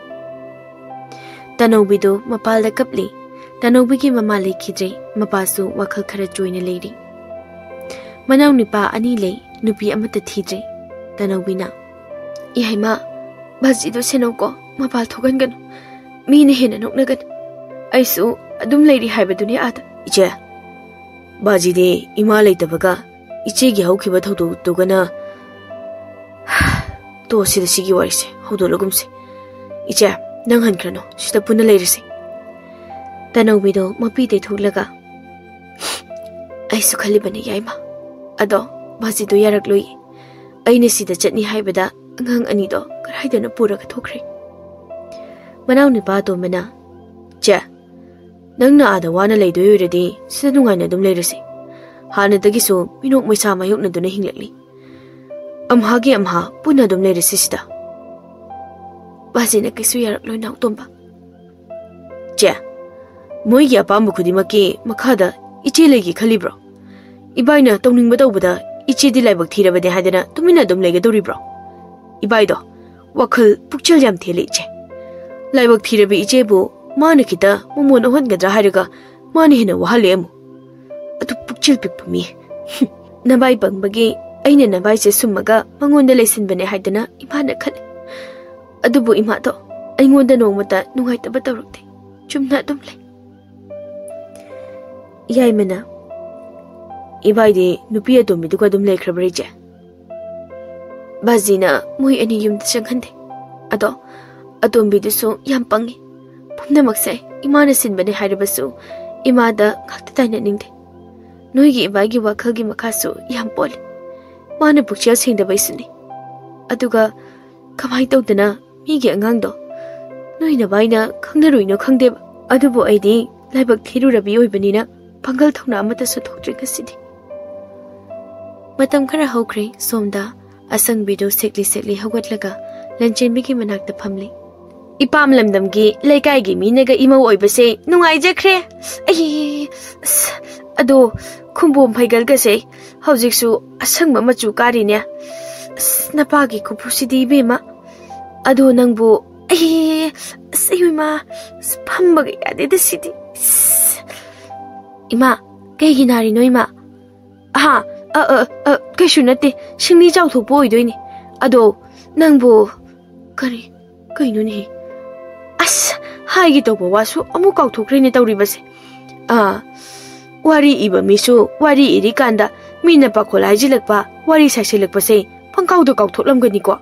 ꯇꯅꯧꯕꯤꯗꯨ ꯃꯄꯥꯜꯗ ꯀꯞꯂꯤ꯫ ꯇꯅꯧꯕꯤꯒꯤ ꯃꯃꯥ ꯂꯩꯈꯤꯗ꯭ꯔꯦ꯫ ꯃꯄꯥꯁꯨ ꯋꯥꯈꯜ ꯈꯔ ꯆꯣꯏꯅ ꯂꯩꯔꯤ꯫ ꯃꯅꯥꯎ ꯅꯨꯄꯥ ꯑꯅꯤ ꯂꯩ, ꯅꯨꯄꯤ ꯑꯃꯠꯇ ꯊꯤꯗ꯭ꯔꯤ꯫ ꯇꯅꯧꯕꯤꯅ, "ꯏꯍꯩꯃ, ꯕꯥꯖꯤꯗꯣ ꯁꯦꯟꯅꯧꯀꯣ, ꯃꯄꯥꯜ ꯊꯣꯛꯍꯟꯒꯅꯨ꯫ ꯃꯤꯅ ꯍꯦꯟꯅ ꯅꯣꯛꯅꯒꯅꯤ꯫ ꯑꯩꯁꯨ ꯑꯗꯨꯝ ꯂꯩꯔꯤ ꯍꯥꯏꯕꯗꯨꯅꯤ ꯑꯥꯗ꯫" "ꯏꯆꯦ, ꯕꯥꯖꯤꯗꯤ ꯏꯃꯥ ꯂꯩꯇꯕꯒ ꯏꯆꯦꯒꯤ ꯍꯧꯈꯤꯕ ꯊꯧꯗꯣꯛꯇꯨꯒꯅ"꯫ "ꯇꯣ, ꯁꯤꯗ ꯁꯤꯒꯤ ꯋꯥꯔꯤꯁꯦ ꯍꯧꯗꯣꯛꯂꯒꯨꯝꯁꯦ꯫ ꯏꯆꯦ, ꯅꯪ ꯍꯟꯈ꯭ꯔꯅꯨ, ꯁꯤꯗ ꯄꯨꯟꯅ ꯂꯩꯔꯁꯦ꯫" ꯇꯅꯧꯕꯤꯗꯣ ꯃꯄꯤ ꯇꯩꯊꯣꯛꯂꯒ, "ꯑꯩꯁꯨ ꯈꯜꯂꯤꯕꯅꯤ ꯌꯥꯏꯃ, ꯑꯗꯣ ꯕꯥꯖꯤꯗꯣ ꯌꯥꯔꯛꯂꯣꯏ꯫ ꯑꯩꯅ ꯁꯤꯗ ꯆꯠꯅꯤ ꯍꯥꯏꯕꯗ ꯑꯉꯥꯡ ꯑꯅꯤꯗꯣ ꯀꯗꯥꯏꯗꯅꯣ ꯄꯨꯔꯒ ꯊꯣꯛꯈ꯭ꯔꯦ꯫" ꯃꯅꯥꯎ ꯅꯨꯄꯥ ꯑꯇꯣꯝꯕꯅ, "ꯆꯦ, ꯅꯪꯅ ꯑꯥꯗ ꯋꯥꯅ ꯂꯩꯗꯣꯏ ꯑꯣꯏꯔꯗꯤ ꯁꯤꯗ ꯅꯨꯡꯉꯥꯏꯅ ꯑꯗꯨꯝ ꯂꯩꯔꯁꯤ꯫ ꯍꯥꯟꯅꯗꯒꯤꯁꯨ ꯃꯤꯅꯣꯛ ꯃꯩꯁꯥ ꯃꯥꯌꯣꯛꯅꯗꯨꯅ ꯍꯤꯡꯂꯛꯂꯤ꯫ ꯑꯝꯍꯥꯒꯤ ꯑꯝꯍꯥ ꯄꯨꯟꯅ ꯑꯗꯨꯝ ꯂꯩꯔꯁꯤ ꯁꯤꯗ꯫" "ꯕꯥꯖꯤꯅ ꯀꯩꯁꯨ ꯌꯥꯔꯛꯂꯣꯏ, ꯅꯥꯎꯇꯣꯝꯕ꯫" "ꯆꯦ, ꯃꯣꯏꯒꯤ ꯑꯄꯥꯝꯕ ꯈꯨꯗꯤꯡꯃꯛꯀꯤ ꯃꯈꯥꯗ ꯏꯆꯦ ꯂꯩꯒꯦ ꯈꯜꯂꯤꯕ꯭ꯔꯣ? ꯏꯕꯥꯏꯅ ꯇꯧꯅꯤꯡꯕ ꯇꯧꯕꯗ ꯏꯆꯦꯗꯤ ꯂꯥꯏꯕꯛ ꯊꯤꯔꯕꯅꯦ ꯍꯥꯏꯗꯅ ꯇꯨꯃꯤꯟꯅ ꯑꯗꯨꯝ ꯂꯩꯒꯗꯧꯔꯤꯕ꯭ꯔꯣ? ꯏꯕꯥꯏꯗꯣ ꯋꯥꯈꯜ ꯄꯨꯛꯆꯦꯜ ꯌꯥꯝ ꯊꯦꯜꯂꯦ ꯏꯆꯦ꯫ ꯂꯥꯏꯕꯛ ꯊꯤꯔꯕ ꯏꯆꯦꯕꯨ ꯃꯥꯅ ꯈꯤꯇ ꯃꯃꯣꯟ ꯑꯣꯟꯍꯟꯒꯗ꯭ꯔꯥ ꯍꯥꯏꯔꯒ ꯃꯥꯅ ꯍꯦꯟꯅ ꯋꯥꯍꯜꯂꯦ ꯑꯃꯨꯛ꯫ ꯑꯗꯨ ꯄꯨꯛꯆꯦꯜ ꯄꯤꯛꯄ ꯃꯤ꯫ ꯅꯚꯥꯏ ꯄꯪꯕꯒꯤ ꯑꯩꯅ ꯅꯚꯥꯏꯁꯦ ꯁꯨꯝꯃꯒ ꯃꯉꯣꯟꯗ ꯂꯩꯁꯤꯟꯕꯅꯦ ꯍꯥꯏꯗꯅ ꯏꯃꯥꯅ ꯈꯜꯂꯤ꯫ ꯑꯗꯨꯕꯨ ꯏꯃꯥꯗꯣ ꯑꯩꯉꯣꯟꯗ ꯅꯣꯡꯃꯇ ꯅꯨꯡꯉꯥꯏꯇꯕ ꯇꯧꯔꯛꯇꯦ꯫ ꯆꯨꯝꯅ ꯑꯗꯨꯝ ꯂꯩ꯫" ꯌꯥꯏꯃꯅ, "ꯏꯕꯥꯏꯗꯤ ꯅꯨꯄꯤ ꯑꯇꯣꯝꯕꯤꯗꯨꯒ ꯑꯗꯨꯝ ꯂꯩꯈ꯭ꯔꯕ꯭ꯔꯥ ꯏꯆꯦ?" "ꯕꯥꯖꯤꯅ ꯃꯣꯏ ꯑꯅꯤ ꯌꯨꯝꯗ ꯆꯪꯍꯟꯗꯦ꯫ ꯑꯗꯣ ꯑꯇꯣꯝꯕꯤꯗꯨꯁꯨ ꯌꯥꯝ ꯄꯪꯉꯤ꯫ ꯄꯨꯝꯅꯃꯛꯁꯦ ꯏꯃꯥꯅ ꯁꯤꯟꯕꯅꯦ ꯍꯥꯏꯔꯕꯁꯨ ꯏꯃꯥꯗ ꯉꯥꯛꯇ ꯇꯥꯏꯅꯅꯤꯡꯗꯦ꯫ ꯅꯣꯏꯒꯤ ꯏꯕꯥꯏꯒꯤ ꯋꯥꯈꯜꯒꯤ ꯃꯈꯥꯁꯨ ꯌꯥꯝ ꯄꯣꯜꯂꯤ꯫ ꯃꯥꯅ ꯄꯨꯛꯆꯦꯜ ꯁꯦꯡꯗꯕꯩꯁꯨꯅꯤ꯫ ꯑꯗꯨꯒ ꯀꯃꯥꯏ ꯇꯧꯗꯅ ꯃꯤꯒꯤ ꯑꯉꯥꯡꯗꯣ ꯅꯣꯏ ꯅꯕꯥꯏꯅ ꯈꯪꯅꯔꯨꯏꯅꯣ ꯈꯪꯗꯦꯕ꯫ ꯑꯗꯨꯕꯨ ꯑꯩꯗꯤ ꯂꯥꯏꯕꯛ ꯊꯤꯔꯨꯔꯕꯤ ꯑꯣꯏꯕꯅꯤꯅ ꯄꯥꯡꯒꯜ ꯊꯧꯅꯥ ꯑꯃꯠꯇꯁꯨ ꯊꯣꯛꯇ꯭ꯔꯦ ꯉꯁꯤꯗꯤ꯫" ꯃꯇꯝ ꯈꯔ ꯍꯧꯈ꯭ꯔꯦ꯫ ꯁꯣꯝꯗ ꯑꯁꯪꯕꯤꯗꯨ ꯁꯦꯛꯂꯤ ꯁꯦꯛꯂꯤ ꯍꯧꯒꯠꯂꯒ ꯂꯟꯆꯦꯟꯕꯤꯒꯤ ꯃꯅꯥꯛꯇ ꯐꯝꯂꯤ꯫ "ꯏꯄꯥꯝ ꯂꯝꯗꯝꯒꯤ ꯂꯩꯀꯥꯏꯒꯤ ꯃꯤꯅꯒ ꯏꯃꯧ ꯑꯣꯏꯕꯁꯦ ꯅꯨꯡꯉꯥꯏꯖꯈ꯭ꯔꯦ꯫ ꯑꯩ, ꯑꯁ, ꯑꯗꯣ ꯈꯨꯝꯕꯣꯝ ꯐꯩꯒꯜꯒꯁꯦ ꯍꯧꯖꯤꯛꯁꯨ ꯑꯁꯪꯕ ꯃꯆꯨ ꯀꯥꯔꯤꯅꯦ꯫ ꯑꯁ, ꯅꯄꯥꯒꯤ ꯈꯨꯐꯨꯁꯤꯗꯤ ꯏꯕꯦꯝꯃ꯫ ꯑꯗꯣ ꯅꯪꯕꯨ, ꯑꯩ, ꯑꯁ, ꯑꯩ ꯏꯃꯥ, ꯑꯁ, ꯐꯝꯕꯒ ꯌꯥꯗꯦꯗ ꯁꯤꯗꯤ꯫ ꯑꯁ꯫ ꯏꯃꯥ, ꯀꯩꯒꯤ ꯅꯥꯔꯤꯅꯣ ꯏꯃꯥ? ꯑꯍꯥ, ꯑ, ꯑ, ꯑ, ꯀꯩꯁꯨ ꯅꯠꯇꯦ, ꯁꯤꯡꯂꯤ ꯆꯥꯎꯊꯣꯛꯄ ꯑꯣꯏꯗꯣꯏꯅꯦ꯫ ꯑꯗꯣ ꯅꯪꯕꯨ, ꯀꯔꯤ, ꯀꯩꯅꯣꯅꯦ? ꯑꯁ, ꯍꯥꯏꯒꯦ ꯇꯧꯕ ꯋꯥꯁꯨ ꯑꯃꯨꯛ ꯀꯥꯎꯊꯣꯛꯈ꯭ꯔꯦꯅꯦ ꯇꯧꯔꯤꯕꯁꯦ꯫ ꯑꯥ, ꯋꯥꯔꯤ ꯏꯕ ꯃꯤꯁꯨ ꯋꯥꯔꯤ ꯏꯔꯤꯀꯥꯟꯗ ꯃꯤꯅ ꯄꯥꯈꯣꯜ ꯍꯥꯏꯖꯤꯜꯂꯛꯄ, ꯋꯥꯔꯤ ꯁꯥꯏꯁꯤꯜꯂꯛꯄꯁꯦ ꯄꯪꯀꯥꯎꯗ ꯀꯥꯎꯊꯣꯛꯂꯝꯒꯅꯤꯀꯣ꯫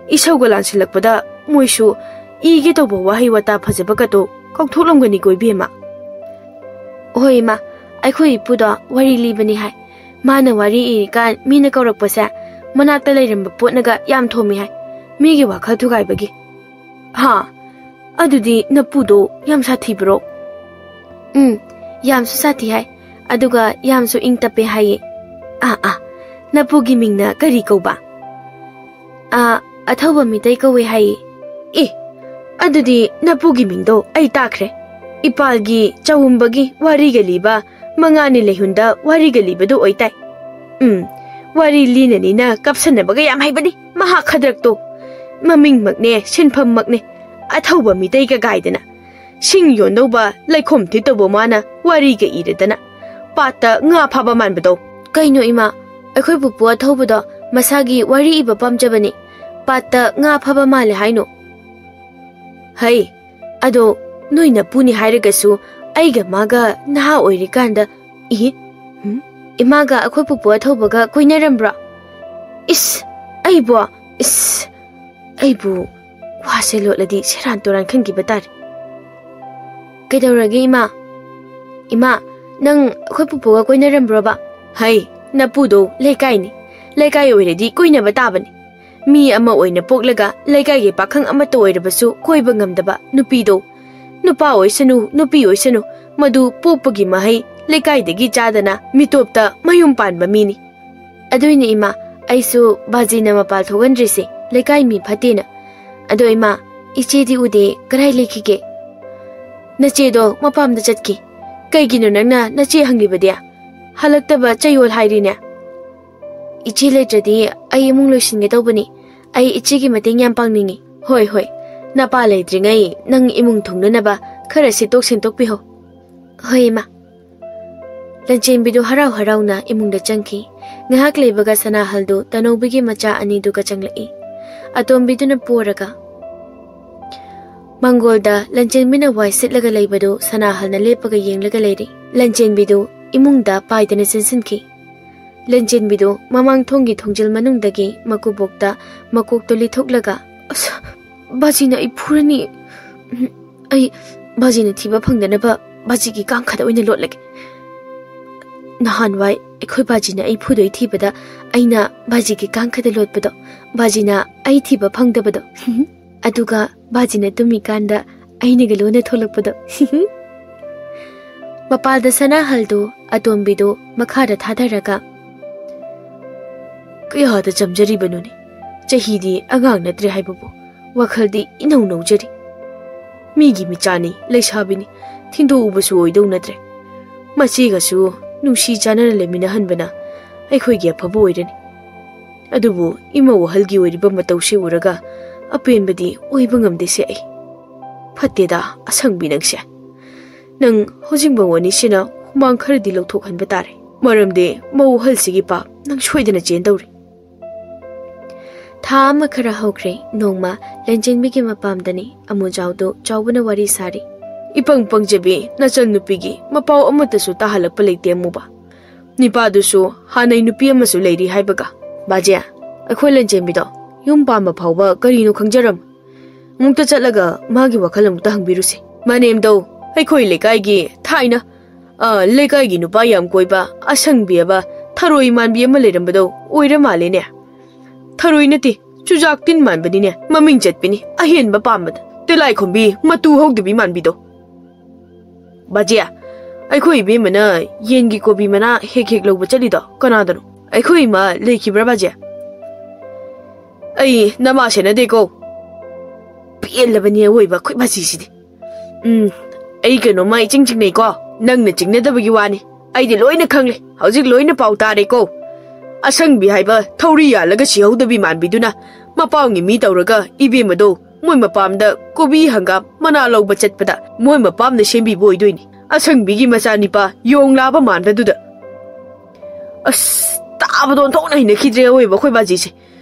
ꯏꯁꯧꯒ ꯂꯥꯟꯁꯤꯜꯂꯛꯄꯗ ꯃꯣꯏꯁꯨ ꯏꯒꯦ ꯇꯧꯕ ꯋꯥꯍꯩ ꯋꯥꯇꯥ ꯐꯖꯕꯒꯗꯣ ꯀꯥꯎꯊꯣꯛꯂꯝꯒꯅꯤꯀꯣ ꯏꯕꯦꯝꯃ꯫ ꯍꯣꯏ ꯏꯃꯥ, ꯑꯩꯈꯣꯏ ꯏꯄꯨꯗꯣ ꯋꯥꯔꯤ ꯂꯤꯕꯅꯤ ꯍꯥꯏ꯫ ꯃꯥꯅ ꯋꯥꯔꯤ ꯏꯔꯤꯀꯥꯟ ꯃꯤꯅ ꯀꯧꯔꯛꯄꯁꯦ ꯃꯅꯥꯛꯇ ꯂꯩꯔꯝꯕ ꯄꯣꯠꯅꯒ ꯌꯥꯝ ꯊꯣꯝꯃꯤ ꯍꯥꯏ, ꯃꯤꯒꯤ ꯋꯥꯈꯜ ꯊꯨꯒꯥꯏꯕꯒꯤ꯫ ꯍꯥ? ꯑꯗꯨꯗꯤ ꯅꯄꯨꯗꯣ ꯌꯥꯝ ꯁꯥꯊꯤꯕ꯭ꯔꯣ? ꯎꯝ, ꯌꯥꯝꯁꯨ ꯁꯥꯊꯤ ꯍꯥꯏ, ꯑꯗꯨꯒ ꯌꯥꯝꯁꯨ ꯏꯪ ꯇꯞꯄꯦ ꯍꯥꯏꯌꯦ꯫ ꯑꯥ, ꯑꯥ, ꯅꯄꯨꯒꯤ ꯃꯤꯡꯅ ꯀꯔꯤ ꯀꯧꯕ? ꯑꯥ, ꯑꯊꯧꯕ ꯃꯤꯇꯩ ꯀꯧꯋꯦ ꯍꯥꯏꯌꯦ꯫ ꯑꯦ, ꯑꯗꯨꯗꯤ ꯅꯄꯨꯒꯤ ꯃꯤꯡꯗꯣ ꯑꯩ ꯇꯥꯈ꯭ꯔꯦ꯫ ꯏꯄꯥꯜꯒꯤ ꯆꯥꯎꯝꯕꯒꯤ ꯋꯥꯔꯤꯒ ꯂꯤꯕ, ꯃꯉꯥꯅꯤ ꯂꯩꯍꯨꯟꯗ ꯋꯥꯔꯤꯒ ꯂꯤꯕꯗꯣ ꯑꯣꯏꯇꯥꯏ꯫ ꯎꯝ, ꯋꯥꯔꯤ ꯂꯤꯅ ꯂꯤꯅ ꯀꯞꯁꯟꯅꯕꯒ ꯌꯥꯝ ꯍꯩꯕꯅꯤ ꯃꯍꯥꯛ ꯈꯗ꯭ꯔꯛꯇꯣ꯫ ꯃꯃꯤꯡꯃꯛꯅꯦ, ꯁꯤꯟꯐꯝꯃꯛꯅꯦ, ꯑꯊꯧꯕ ꯃꯤꯇꯩꯒ ꯒꯥꯏꯗꯅ꯫ ꯁꯤꯡ ꯌꯣꯟꯗꯧꯕ ꯂꯩꯈꯣꯝ ꯊꯤꯠꯇꯧꯕ ꯃꯥꯅ ꯋꯥꯔꯤꯒ ꯏꯔꯗꯅ꯫ ꯄꯥꯠꯇ ꯉꯥ ꯐꯥꯕ ꯃꯥꯟꯕꯗꯣ꯫ ꯀꯩꯅꯣ ꯏꯃꯥ, ꯑꯩꯈꯣꯏ ꯄꯨꯄꯨ ꯑꯊꯧꯕꯗꯣ ꯃꯁꯥꯒꯤ ꯋꯥꯔꯤ ꯏꯕ ꯄꯥꯝꯖꯕꯅꯤ꯫ ꯄꯥꯠꯇ ꯉꯥ ꯐꯥꯕ ꯃꯥꯜꯂꯦ ꯍꯥꯏꯅꯣ? ꯍꯩ, ꯑꯗꯣ ꯅꯣꯏ ꯅꯄꯨꯅꯤ ꯍꯥꯏꯔꯒꯁꯨ ꯑꯩꯒ ꯃꯥꯒ ꯅꯍꯥ ꯑꯣꯏꯔꯤꯀꯥꯟꯗ, ꯏ, ꯍꯨꯝ? ꯏꯃꯥꯒ ꯑꯩꯈꯣꯏ ꯄꯨꯄꯨ ꯑꯊꯧꯕꯒ ꯀꯣꯏꯅꯔꯝꯕ꯭ꯔꯣ? ꯏꯁ, ꯑꯩꯕꯣ, ꯏꯁ, ꯑꯩꯕꯨ ꯋꯥꯁꯦ ꯂꯣꯠꯂꯗꯤ ꯁꯦꯔꯥꯟ ꯇꯨꯔꯥꯟ ꯈꯟꯈꯤꯕ ꯇꯥꯔꯦ꯫ ꯀꯩꯗꯧꯔꯒꯦ ꯏꯃꯥ? ꯏꯃꯥ, ꯅꯪ ꯑꯩꯈꯣꯏ ꯄꯨꯄꯨꯒ ꯀꯣꯏꯅꯔꯝꯕ꯭ꯔꯣꯕ? ꯍꯩ, ꯅꯄꯨꯗꯣ ꯂꯩꯀꯥꯏꯅꯤ꯫ ꯂꯩꯀꯥꯏ ꯑꯣꯏꯔꯗꯤ ꯀꯣꯏꯅꯕ ꯇꯥꯕꯅꯤ꯫ ꯃꯤ ꯑꯃ ꯑꯣꯏꯅ ꯄꯣꯛꯂꯒ ꯂꯩꯀꯥꯏꯒꯤ ꯄꯥꯈꯪ ꯑꯃꯠꯇ ꯑꯣꯏꯔꯕꯁꯨ ꯀꯣꯏꯕ ꯉꯝꯗꯕ ꯅꯨꯄꯤꯗꯣ꯫ ꯅꯨꯄꯥ ꯑꯣꯏꯁꯅꯨ, ꯅꯨꯄꯤ ꯑꯣꯏꯁꯅꯨ, ꯃꯗꯨ ꯄꯣꯛꯄꯒꯤ ꯃꯍꯩ ꯂꯩꯀꯥꯏꯗꯒꯤ ꯆꯥꯗꯅ ꯃꯤꯇꯣꯞꯇ ꯃꯌꯨꯝ ꯄꯥꯟꯕ ꯃꯤꯅꯤ꯫ ꯑꯗꯨꯏꯅꯦ ꯏꯃꯥ, ꯑꯩꯁꯨ ꯕꯥꯖꯤꯅ ꯃꯄꯥꯜ ꯊꯣꯛꯍꯟꯗ꯭ꯔꯤꯁꯦ ꯂꯩꯀꯥꯏ ꯃꯤ ꯐꯠꯇꯦꯅ꯫ ꯑꯗꯣ ꯏꯃꯥ, ꯏꯆꯦꯗꯤ ꯎꯗꯦ, ꯀꯗꯥꯏ ꯂꯩꯈꯤꯒꯦ? ꯅꯆꯦꯗꯣ ꯃꯄꯥꯝꯗ ꯆꯠꯈꯤ꯫ ꯀꯩꯒꯤꯅꯣ ꯅꯪꯅ ꯅꯆꯦ ꯍꯪꯂꯤꯕꯗꯤ? ꯍꯜꯂꯛꯇꯕ ꯆꯌꯣꯜ ꯍꯥꯏꯔꯤꯅꯦ꯫ "ꯏꯆꯦ ꯂꯩꯇ꯭ꯔꯗꯤ ꯑꯩ ꯏꯃꯨꯡ ꯂꯣꯏꯁꯤꯟꯒꯦ ꯇꯧꯕꯅꯤ꯫ ꯑꯩ ꯏꯆꯦꯒꯤ ꯃꯇꯦꯡ ꯌꯥꯝ ꯄꯥꯡꯅꯤꯡꯉꯤ꯫" "ꯍꯣꯏ, ꯍꯣꯏ, ꯅꯄꯥ ꯂꯩꯇ꯭ꯔꯤꯉꯩ ꯅꯪ ꯏꯃꯨꯡ ꯊꯨꯡꯅꯅꯕ ꯈꯔ ꯁꯤꯠꯇꯣꯛ ꯁꯦꯡꯇꯣꯛꯄꯤꯍꯧ꯫" "ꯍꯣꯏ, ꯏꯃꯥ꯫" ꯂꯟꯆꯦꯟꯕꯤꯗꯨ ꯍꯔꯥꯎ ꯍꯔꯥꯎꯅ ꯏꯃꯨꯡꯗ ꯆꯪꯈꯤ꯫ ꯉꯥꯏꯍꯥꯛ ꯂꯩꯕꯒ ꯁꯅꯥꯍꯜꯗꯨ ꯇꯅꯧꯕꯤꯒꯤ ꯃꯆꯥ ꯑꯅꯤꯗꯨꯒ ꯆꯪꯂꯛꯏ꯫ ꯑꯇꯣꯝꯕꯤꯗꯨꯅ ꯄꯣꯔꯒ ꯃꯪꯒꯣꯜꯗ ꯂꯟꯆꯦꯟꯕꯤꯅ ꯋꯥꯏ ꯁꯤꯠꯂꯒ ꯂꯩꯕꯗꯨ ꯁꯅꯥꯍꯜꯅ ꯂꯦꯞꯄꯒ ꯌꯦꯡꯂꯒ ꯂꯩꯔꯤ꯫ ꯂꯟꯆꯦꯟꯕꯤꯗꯨ ꯏꯃꯨꯡꯗ ꯄꯥꯏꯗꯅ ꯆꯦꯟꯁꯤꯟꯈꯤ꯫ ꯂꯟꯆꯦꯟꯕꯤꯗꯨ ꯃꯃꯥꯡ ꯊꯣꯡꯒꯤ ꯊꯣꯡꯖꯤꯜ ꯃꯅꯨꯡꯗꯒꯤ ꯃꯀꯨꯕꯣꯛꯇ ꯃꯀꯣꯛꯇꯨ ꯂꯤꯊꯣꯛꯂꯒ, "ꯑꯁ, ꯕꯥꯖꯤꯅ ꯑꯩ ꯐꯨꯔꯅꯤ꯫ ꯎꯝ, ꯑꯩ ꯕꯥꯖꯤꯅ ꯊꯤꯕ ꯐꯪꯗꯅꯕ ꯕꯥꯖꯤꯒꯤ ꯀꯥꯡꯈꯗ ꯑꯣꯏꯅ ꯂꯣꯠꯂꯒꯦ꯫ ꯅꯍꯥꯟꯋꯥꯏ ꯑꯩꯈꯣꯏ ꯕꯥꯖꯤꯅ ꯑꯩ ꯐꯨꯗꯣꯏ ꯊꯤꯕꯗ ꯑꯩꯅ ꯕꯥꯖꯤꯒꯤ ꯀꯥꯡꯈꯗ ꯂꯣꯠꯄꯗꯣ, ꯕꯥꯖꯤꯅ ꯑꯩ ꯊꯤꯕ ꯐꯪꯗꯕꯗꯣ, ꯑꯗꯨꯒ ꯕꯥꯖꯤꯅ ꯇꯨꯝꯃꯤꯀꯥꯟꯗ ꯑꯩꯅꯒ ꯂꯣꯟꯅ ꯊꯣꯛꯂꯛꯄꯗꯣ꯫" ꯃꯄꯥꯜꯗ ꯁꯅꯥꯍꯜꯗꯨ ꯑꯇꯣꯝꯕꯤꯗꯨ ꯃꯈꯥꯗ ꯊꯥꯗꯔꯒ, "ꯀꯌꯥꯗ ꯆꯝꯖꯔꯤꯕꯅꯣꯅꯦ? ꯆꯍꯤꯗꯤ ꯑꯉꯥꯡ ꯅꯠꯇ꯭ꯔꯦ ꯍꯥꯏꯕꯕꯨ, ꯋꯥꯈꯜꯗꯤ ꯏꯅꯧ ꯅꯧꯖꯔꯤ꯫ ꯃꯤꯒꯤ ꯃꯤꯆꯥꯅꯤ, ꯂꯩꯁꯥꯕꯤꯅꯤ, ꯊꯤꯟꯗꯣꯛꯎꯕꯁꯨ ꯑꯣꯏꯗꯧ ꯅꯠꯇ꯭ꯔꯦ꯫ ꯃꯆꯦꯒꯁꯨ ꯅꯨꯡꯁꯤ ꯆꯥꯟꯅꯅ ꯂꯩꯃꯤꯟꯅꯍꯟꯕꯅ ꯑꯩꯈꯣꯏꯒꯤ ꯑꯐꯕ ꯑꯣꯏꯔꯅꯤ꯫ ꯑꯗꯨꯕꯨ ꯏꯃꯧ ꯑꯍꯜꯒꯤ ꯑꯣꯏꯔꯤꯕ ꯃꯇꯧꯁꯦ ꯎꯔꯒ ꯑꯄꯦꯟꯕꯗꯤ ꯑꯣꯏꯕ ꯉꯝꯗꯦꯁꯦ ꯑꯩ꯫ ꯐꯠꯇꯦꯗ, ꯑꯁꯪꯕꯤ ꯅꯪꯁꯦ꯫ ꯅꯪ ꯍꯧꯖꯤꯛ ꯃꯧ ꯑꯅꯤꯁꯤꯅ ꯍꯨꯃꯥꯡ ꯈꯔꯗꯤ ꯂꯧꯊꯣꯛꯍꯟꯕ ꯇꯥꯔꯦ꯫ ꯃꯔꯝꯗꯤ ꯃꯧ ꯑꯍꯜꯁꯤꯒꯤ ꯄꯥꯞ ꯅꯪ ꯁꯣꯏꯗꯅ ꯆꯦꯟꯗꯧꯔꯤ꯫" ꯊꯥ ꯑꯃ ꯈꯔ ꯍꯧꯈ꯭ꯔꯦ꯫ ꯅꯣꯡꯃ ꯂꯟꯆꯦꯟꯕꯤꯒꯤ ꯃꯄꯥꯝꯗꯅꯤ ꯑꯃꯨꯖꯥꯎꯗꯨ ꯆꯥꯎꯕꯅ ꯋꯥꯔꯤ ꯁꯥꯔꯤ꯫ "ꯏꯄꯪ ꯄꯪꯖꯕꯤ ꯅꯆꯟ ꯅꯨꯄꯤꯒꯤ ꯃꯄꯥꯎ ꯑꯃꯠꯇꯁꯨ ꯇꯥꯍꯜꯂꯛꯄ ꯂꯩꯇꯦ ꯑꯃꯨꯕ꯫ ꯅꯤꯄꯥꯗꯨꯁꯨ ꯍꯥꯟꯅꯩ ꯅꯨꯄꯤ ꯑꯃꯁꯨ ꯂꯩꯔꯤ ꯍꯥꯏꯕꯒ꯫ ꯕꯥꯖꯦ, ꯑꯩꯈꯣꯏ ꯂꯟꯆꯦꯟꯕꯤꯗꯣ ꯌꯨꯝ ꯄꯥꯝꯕ ꯐꯥꯎꯕ ꯀꯔꯤꯅꯣ ꯈꯪꯖꯔꯝ꯫ ꯑꯃꯨꯛꯇ ꯆꯠꯂꯒ ꯃꯥꯒꯤ ꯋꯥꯈꯜ ꯑꯃꯨꯛꯇ ꯍꯪꯕꯤꯔꯨꯁꯤ꯫ ꯃꯅꯦꯝꯗꯧ, ꯑꯩꯈꯣꯏ ꯂꯩꯀꯥꯏꯒꯤ ꯊꯥꯏꯅ, ꯑ, ꯂꯩꯀꯥꯏꯒꯤ ꯅꯨꯄꯥ ꯌꯥꯝ ꯀꯣꯏꯕ, ꯑꯁꯪꯕꯤ ꯑꯃ, ꯊꯔꯣꯏ ꯃꯥꯟꯕꯤ ꯑꯃ ꯂꯩꯔꯝꯕꯗꯧ ꯑꯣꯏꯔ ꯃꯥꯜꯂꯦꯅꯦ꯫ ꯊꯔꯣꯏ ꯅꯠꯇꯦ, ꯆꯨꯖꯥꯛ ꯇꯤꯟ ꯃꯥꯟꯕꯅꯤꯅꯦ, ꯃꯃꯤꯡ ꯆꯠꯄꯤꯅꯤ, ꯑꯍꯦꯟꯕ ꯄꯥꯝꯕꯗ꯫ ꯇꯤꯂꯥꯏꯈꯣꯝꯕꯤ ꯃꯇꯨ ꯍꯧꯗꯕꯤ ꯃꯥꯟꯕꯤꯗꯣ꯫ ꯕꯥꯖꯦ, ꯑꯩꯈꯣꯏ ꯏꯕꯦꯝꯃꯅ ꯌꯦꯟꯒꯤ ꯀꯣꯕꯤ ꯃꯅꯥ ꯍꯦꯛ ꯍꯦꯛ ꯂꯧꯕ ꯆꯠꯂꯤꯗꯣ ꯀꯅꯥꯗꯅꯣ? ꯑꯩꯈꯣꯏ ꯏꯃꯥ ꯂꯩꯈꯤꯕ꯭ꯔꯥ, ꯕꯥꯖꯦ? ꯑꯩ ꯅꯃꯥ ꯁꯦꯟꯅꯗꯦꯀꯣ꯫ ꯄꯦꯜꯂꯕꯅꯤ ꯑꯋꯣꯏꯕ ꯑꯩꯈꯣꯏ ꯕꯥꯖꯤꯁꯤꯗꯤ꯫ ꯎꯝ, ꯑꯩ ꯀꯩꯅꯣꯝꯃ ꯏꯆꯤꯡ ꯆꯤꯡꯅꯩꯀꯣ꯫ ꯅꯪꯅ ꯆꯤꯡꯅꯗꯕꯒꯤ ꯋꯥꯅꯤ꯫ ꯑꯩꯗꯤ ꯂꯣꯏꯅ ꯈꯪꯂꯦ꯫ ꯍꯧꯖꯤꯛ ꯂꯣꯏꯅ ꯄꯥꯎ ꯇꯥꯔꯦꯀꯣ꯫ ꯑꯁꯪꯕꯤ ꯍꯥꯏꯕ ꯊꯧꯔꯤ ꯌꯥꯜꯂꯒ ꯁꯤꯍꯧꯗꯕꯤ ꯃꯥꯟꯕꯤꯗꯨꯅ ꯃꯄꯥꯝꯒꯤ ꯃꯤ ꯇꯧꯔꯒ ꯏꯕꯦꯝꯃꯗꯣ ꯃꯣꯏ ꯃꯄꯥꯝꯗ ꯀꯣꯕꯤ ꯍꯪꯒꯥꯝ ꯃꯅꯥ ꯂꯧꯕ ꯆꯠꯄꯗ ꯃꯣꯏ ꯃꯄꯥꯝꯅ ꯁꯦꯝꯕꯤꯕ ꯑꯣꯏꯗꯣꯏꯅꯤ꯫ ꯑꯁꯪꯕꯤꯒꯤ ꯃꯆꯥꯅꯤꯄꯥ ꯌꯣꯡ ꯂꯥꯕ ꯃꯥꯟꯕꯗꯨꯗ꯫ ꯑꯁ, ꯇꯥꯕꯗ ꯑꯣꯟꯊꯣꯛꯅ ꯍꯩꯅꯈꯤꯗ꯭ꯔꯦ ꯑꯑꯣꯏꯕ ꯑꯩꯈꯣꯏ ꯕꯥꯖꯤꯁꯦ꯫